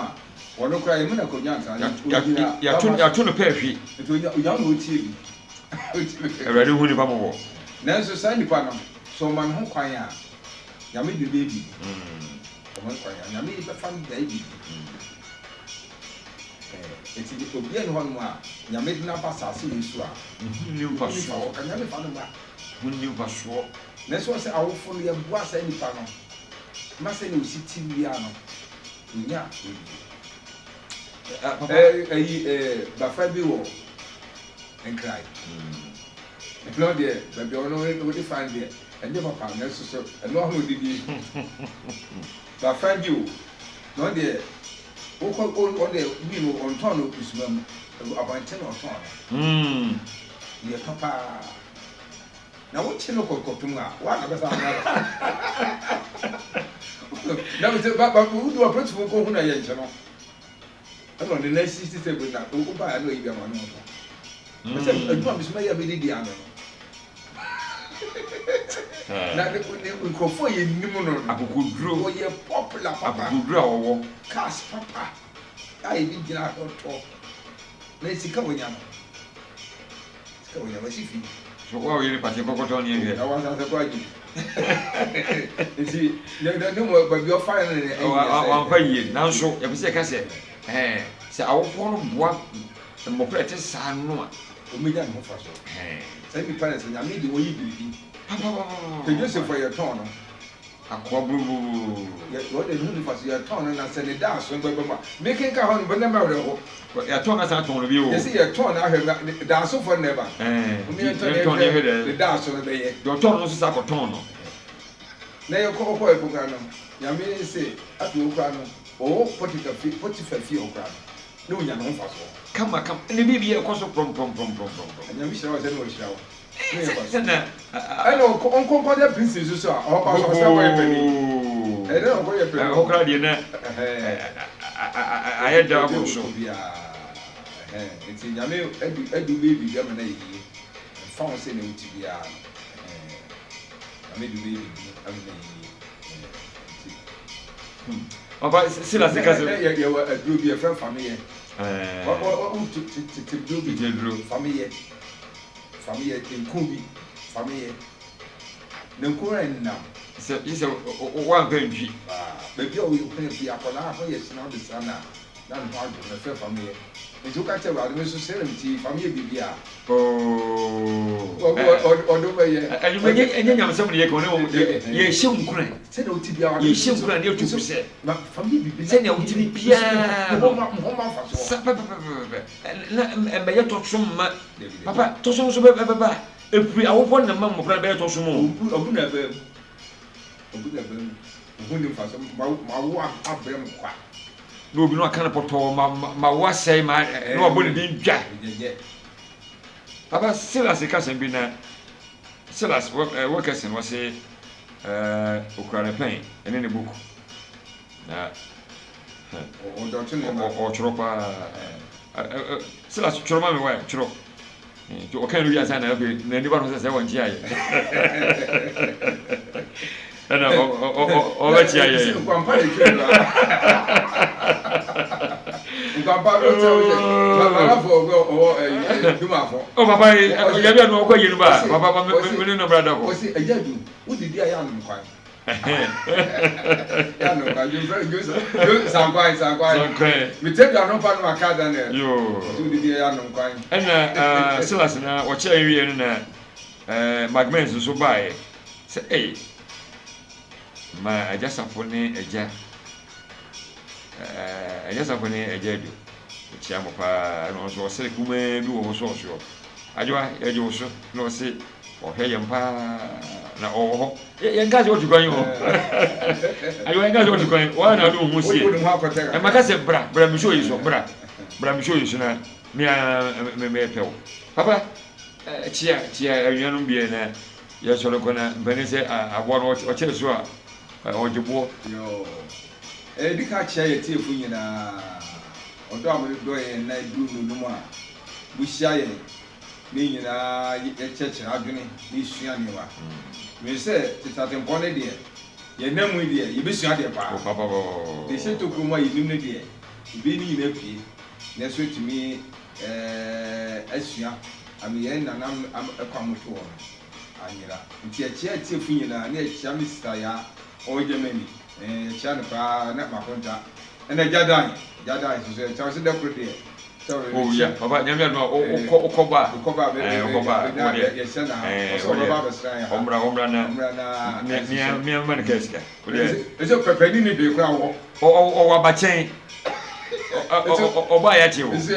ɔno koraa yɛmma no akonnwa ntra no, ɔgyina Yɛato bamma so. yɛato no pɛ hwe. Nti onya onya na ɔtie bi. Ɔtie bi. Awurade hu nipa mmɔbɔ. Nanso saa nipa no, sɛ ɔma ne ho kwan a, Nyame de no bɛyɛ biribi. Ɔma no kwan a, Nyame bɛfa no de ayɛ biribi. Ɛɛ, enti obiara nni hɔnom a Nyame de no aba asase wei so a, Ne ho nni ɔnni mfasoɔ. mfasoɔ. Ka Nyame mfa no mma. Ho nni mfasoɔ. Nanso ɔsɛ awofo no yɛboa saa nipa no ma sɛnea osi te biara no, onya awie. Ɛyi bafa bi wɔ Nkran. Ɛno deɛ baabi a ɔno ɔde fa no deɛ ɛnyɛ papa nanso so ɛno ara na ɔde die. Bafa bi o, na ɔno deɛ wokɔ ɔno deɛ bi no ɔntɔn no kusuma mu, abɔnten na ɔtɔn no. Deɛ ɛtɔ paa. Na wo kye no kɔ kɔtom a, woa na bɛsan aba. Na me sɛ ba ba wo du apolisifoɔ kɔ hu na yɛ nkye no. Ɛna ɔde nan sisi table na wo ba ya na ɔyi bi ama no ɔtɔ. Me sɛ adwuma me so mɛyɛ me didi ano no. Na ne ne nkurɔfoɔ yɛ nim no no. Akokoduro. Wɔyɛ popular papa. Akokoduro a wɔwɔ. Cars papa a ebi gyina hɔ tɔ. Na sika wɔnya no. Sika wɔnya wɔsi fi. So wo a woyɛ nipa te kɔkɔtɔ ne ɛhwɛ. Na wɔn asase kɔ agye. Nti ne ne ne mu baabi ɔfa no ne ɛnyɛ sɛ. Wamfa yie nanso yɛpɛ sɛ yɛka sɛ ɛɛ sɛ awofoɔ no boa mmɔfra ɛte saa no a. Wɔbɛnya ne ho fa so. Saa nipa no sɛ Nyame de wɔyi biribi. Papapapa. Sɛ Joseph a yɛtɔn no. Akoa buruburuburu. Yɛ wɔde ne ho nifa so yɛtɔn no na sɛ ne daaso no bɛba mu a mekenkan hɔ no bɛ na m'awerɛho. Yɛtɔn no asan atɔn no bio o. Yɛsi yɛtɔn no ahwɛ na ne daasofo no na ɛba. Ɛɛ Wɔn nti yɛntɔn yɛntɔn no yɛhwɛ yɛhwɛ dɛ. ne daaso no bɛyɛ. Deɛ ɔtɔn no nso san kɔtɔn no. Na yɛkɔ ɔkɔɛ mpo koraa no Nyame se afei wo koraa no ɔwɔ Potifa fie Potifa fie hɔ koraa no na onya ne ho mfasoɔ. Kama kama ne biribiara ɛkɔ so prɔmprɔmprɔmprɔmprɔm. Nyame hyira wo sɛ na ɔhyira wo. Ɛna ɔnkɔ nkɔda prison nso so a ɔkɔ so ɔsɛ ɔkɔyɛ panin. Ɛdɛ na ɔkɔyɛ panin. Ɛhɔ koraa deɛ na ayɛ da aboro so. Nti Nyame adu adu bɛyɛ biribi ama no ayɛ yie. Ɛmfa ho sɛ nea wote biara no. Nyame de wobɛyɛ biribi ama no ayɛ yie. Nti. Papa Silas ka sɛ. Yɛwɔ aduro bi yɛfrɛ fameyɛ. Tete duro bi. Tete duro. Fameyɛ. Fameyɛ nku bi. Fameyɛ. Na nku no ɛnam. Sɛ gye sɛ woamfa ntwi. Baabi a woyɛ hɔ bi akwadaa ho yɛ hye na wode sra no a. Na ne ho adwo no, ɛfrɛ fameyɛ. Nti woka kyerɛ Awurade, me nso sɛɛ na mete yi, fameyɛ biribi a. Oh. Ɔde wo bɛyɛ. Ɛnwuma ɛnyɛ ɛnyɛ nyamesɛm na yɛka o, na mmom yɛhyɛ nkuran. Sɛnea wote biara. Yɛhyɛ nkuran na yɛtu fo sɛ. Fameyɛ biribi. Sɛnea wote biara no. Ho ma mfasoɔ. Sa pɛpɛpɛpɛpɛ. Na ɛmmɛyɛ tɔso mma. Papa, tɔso nso bɛba a, ɛfiri awofoɔ na ɛma mmɔfra no bɛyɛ tɔso mu o. Obu na ɛbaa mu. Obu na ɛbaa mu. Wo ho nni mfasoɔ. Mawo abrɛ mo kwa. Na obi no aka no pɔtɔɔ ma ma wo asɛe ma na wabɔ ne din dwa. Papa Silas ka asɛm bi na Silas Wilkerson wɔse okura ne pɛn ne ne book na ɔtwerɛ paa. Silas twerɛ ma me wae twerɛ. Nti ɔka no wie ansa na afei n'ani ba no sɛ sɛ wɔnkyea yɛ. Ɛna ɔbɛkyea yɛ. Nkwampa na etwa dua. Nkwampa no sɛ ɔsɛ malafo ɔbɛ ɔwɔ ɛyi dumafo. Ɔ papa yi yabi anu ɔkɔ yie no ba papa ma me ne no bra da hɔ. Ɔsi ɛgya du wo didi a yɛ anom kwan. Ɛna Silas na wɔkyɛɛ wieɛ no na Magmens nso baeɛ sɛ ei ma agya Safo ne agya agya Safo ne agya Adu mekyia mo paa. Ɛna ɔno nso ɔsere kumaa bi wɔ hɔ sɛ ɔsoɔ Adwoa yɛgye wo so na ɔse Ɔhwɛ yɛn paa na ɔwɔ hɔ. Yɛn ka sɛ ɔtu kwan o. Ayiwa yɛn ka sɛ ɔtu kwan. Wɔn na ɔde wɔn ho sie. Ɛma ka sɛ bra bra mi show yi so bra bra mi show yi so na mi a mi mi pɛ o. Papa kyia kyia anuanom bi na yɛ sɔrɔ kɔ na mpanin sɛ aboa no ɔkyerɛ so a ɔgye boɔ. Yoo. Ɛdi ka kyia yɛ tiefo nyinaa. Ɔdɔ a mode dɔ yɛn na ɛduru nnɔnum a mohyia yɛn. Ne nyinaa yɛkyerɛkyerɛ adwene na yɛsua nneɛma. Menim sɛ tete atempɔn no deɛ, yɛn nna mu yi deɛ, yɛbɛsua adeɛ paa. Deɛ ɛhyɛ tokuro mu a yɛnim no deɛ, yɛbɛyi ne nyinaa apue na ɛso atumi asua ama yɛn nana kwan a wɔto hɔ no anyera. Nti yɛkyea atiefo nyinaa na yɛkyea me sista Yaa ɔwɔ Germany, yɛkyea no paa na Makonta ɛna Agya Dan, Agya Dan nso so yɛkyea wo sɛ da koro deɛ Oh yeah, papa nyame adum a wokɔ wokɔ ba wokɔ ba eh wokɔ ba wo deɛ eh wo deɛ ɔmmra ɔmmra na mea mea mma no kaa sika wo deɛ ɛsɛ pɛpɛ ni ne hwee koraa wɔ ɔwɔ abakyɛn ɔbɔ a yɛakye wo ɛsɛ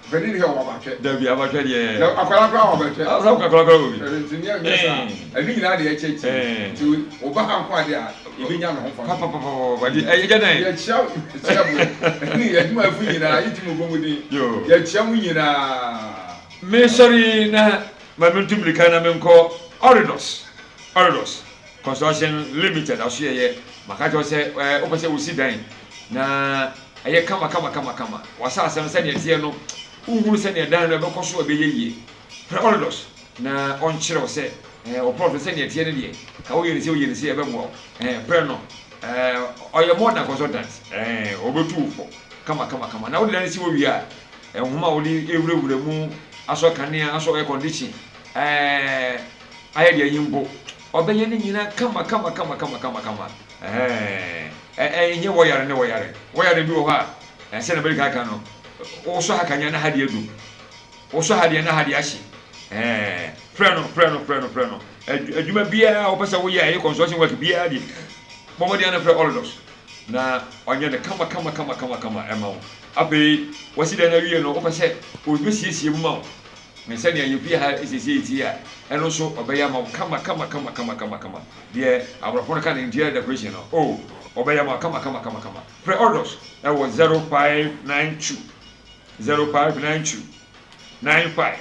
pɛpɛ ni ne hwee ɔwɔ abatwɛ dabi abatwɛ deɛ na akwara koraa wɔ abatwɛ ɔsɛ akwara koraa wɔ bi nti nyɛ nyɛ saa ɛno nyinaa deɛ ɛkyɛ nti ɔba ha nko adeɛ a Yɛbɛnya ne ho mfaso. Papapapapa nti ɛyɛ dɛn? Yɛkyia yɛkyia mo ne yɛn adwumayɛfo nyinaa yɛti mo bɔ mu din. Yɛkyia mo nyinaa. Mesɔre na ma mentu mmirika na menkɔ Oridos Oridos Construction Limited asoɛeɛ. Maka kyerɛ wo sɛ ɛɛ wopɛ sɛ wosi dan na ɛyɛ kama kama kama kama. W'asase no sɛdeɛ ɛteɛ no wohunu sɛdeɛ dan no ɛbɛkɔ so a ɛbɛyɛ yie. Frɛ Oridos na ɔnkyerɛ wo sɛ ɛɛ wo plot no sɛdeɛ ɛteɛ no deɛ, ka woyɛ no sei woyɛ no sei ɛbɛboa wo. Ɛɛ frɛ no ɛɛ ɔyɛ more than consultant ɛɛ ɔbɛtu wo fo kama kama kama. Na wode dan no si hɔ wie a, nhoma a wode rewurawura mu, asɔ kanea, asɔ air condition, ɛɛ ayɛ deɛ yi mpo, ɔbɛyɛ ne nyinaa kama kama kama kama kama kama. Ɛɛ ɛnyɛ wɔyare ne wɔyare. Wɔyare bi wɔ hɔ a, sɛdeɛ mɛdi kan aka no, wosɔ ha kanea na ha deɛ adum. Wosɔ ha deɛ na ha deɛ ahye. Ɛɛ frɛ no frɛ no frɛ no frɛ no. Adwuma biara a wopɛ sɛ woyɛ a ɛyɛ construction work biara deɛ, bɔ mmɔden ara na frɛ Olidos na ɔnyɛ no kama kama kama kama kama ɛma wo. Afei wasi dan no awie no wopɛ sɛ ɔbɛsiesie mu ma wo ne sɛnea yɛn fie ha siesie tie a, ɛno nso ɔbɛyɛ ama wo kama kama kama kama kama kama. Deɛ aborɔfo no ka no interior decoration no, oh ɔbɛyɛ ama wo kama kama kama kama. Frɛ Olidos ɛwɔ 0592 0592 95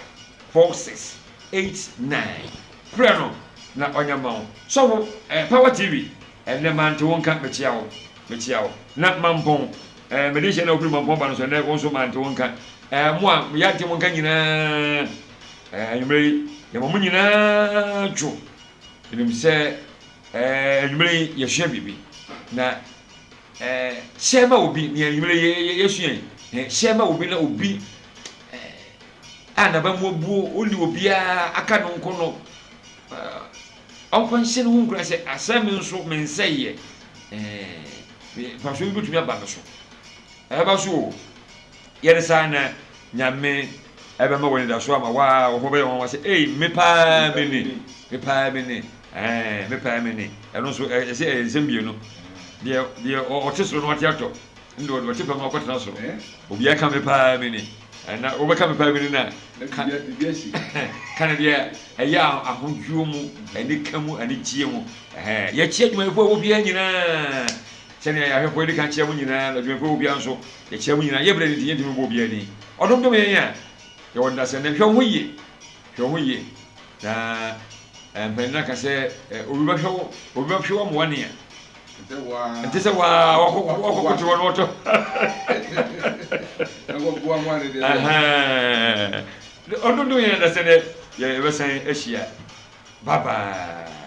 46 89 Frɛ no na ɔnyɛ mma wo. Sɔfo eh, Power TV, ɛnnɛ mante wo nka, mekyea wo, mekyea wo. Na Mampɔn, eh, mede hyɛ na wofiri Mampɔn ba no so, ɛnnɛ wo nso mante wo nka. Eh, mo a yɛante mo nka nyinaa, eh, anwummerɛ yi, yɛma mo nyinaa dwo. Menim sɛ. Ɛɛ anwummerɛ yi yɛsua biribi na ɛɛ hyɛ ma obi nea anwummerɛ yi yɛsua yi hyɛ ma obi na obi ɛɛ a n'aba mu abuo ɔnni obiara aka no nko no ɔmfa nhyɛ ne ho nkura sɛ asɛ me nso me nsɛeɛ ɛɛ mfasoɔ bi bɛtumi aba me so ɛbɛba so o yɛne saa na Nyame ɛbɛma wɔ anidasoɔ ama wo a wo ho bɛyɛ nwanwa sɛ ei me paa me ni me paa me ni ɛɛ me paa me ni ɛno nso ɛsɛ ɛyɛ nsɛm mmienu deɛ deɛ ɔte soro no ɔte atɔ ne deɛ ɔte fam no ɔkɔtena soro obiara ka me paa me ni ɛna wobɛka me paa me ni na ka ka ne deɛ ɛyɛ ahodwoɔ mu anika mu anigyeɛ mu ɛhɛn yɛkyɛ adwumayɛfoɔ a ɛwɔ biara nyinaa sɛnea yɛahwɛfoɔ adi kan kyerɛ mo nyinaa na adwumayɛfoɔ ɛwɔ biara nso Yɛkyia mo nyinaa. Yɛ berɛ no nti yɛntumi mbɔ obiara din. Ɔdom dom yɛn a yɛwɔ ndasɛ nnɛ. Hwɛ wo ho yie. Hwɛ wo ho yie. Na mpanin no aka sɛ obi bɛhwɛ wo, obi bɛhwɛ wo ama woanea. Nte sɛ waa wakɔkoto hɔ na wɔtɔ. Ɔdom dom yɛn ndasɛ nnɛ yɛbɛsan ahyia. Bye bye.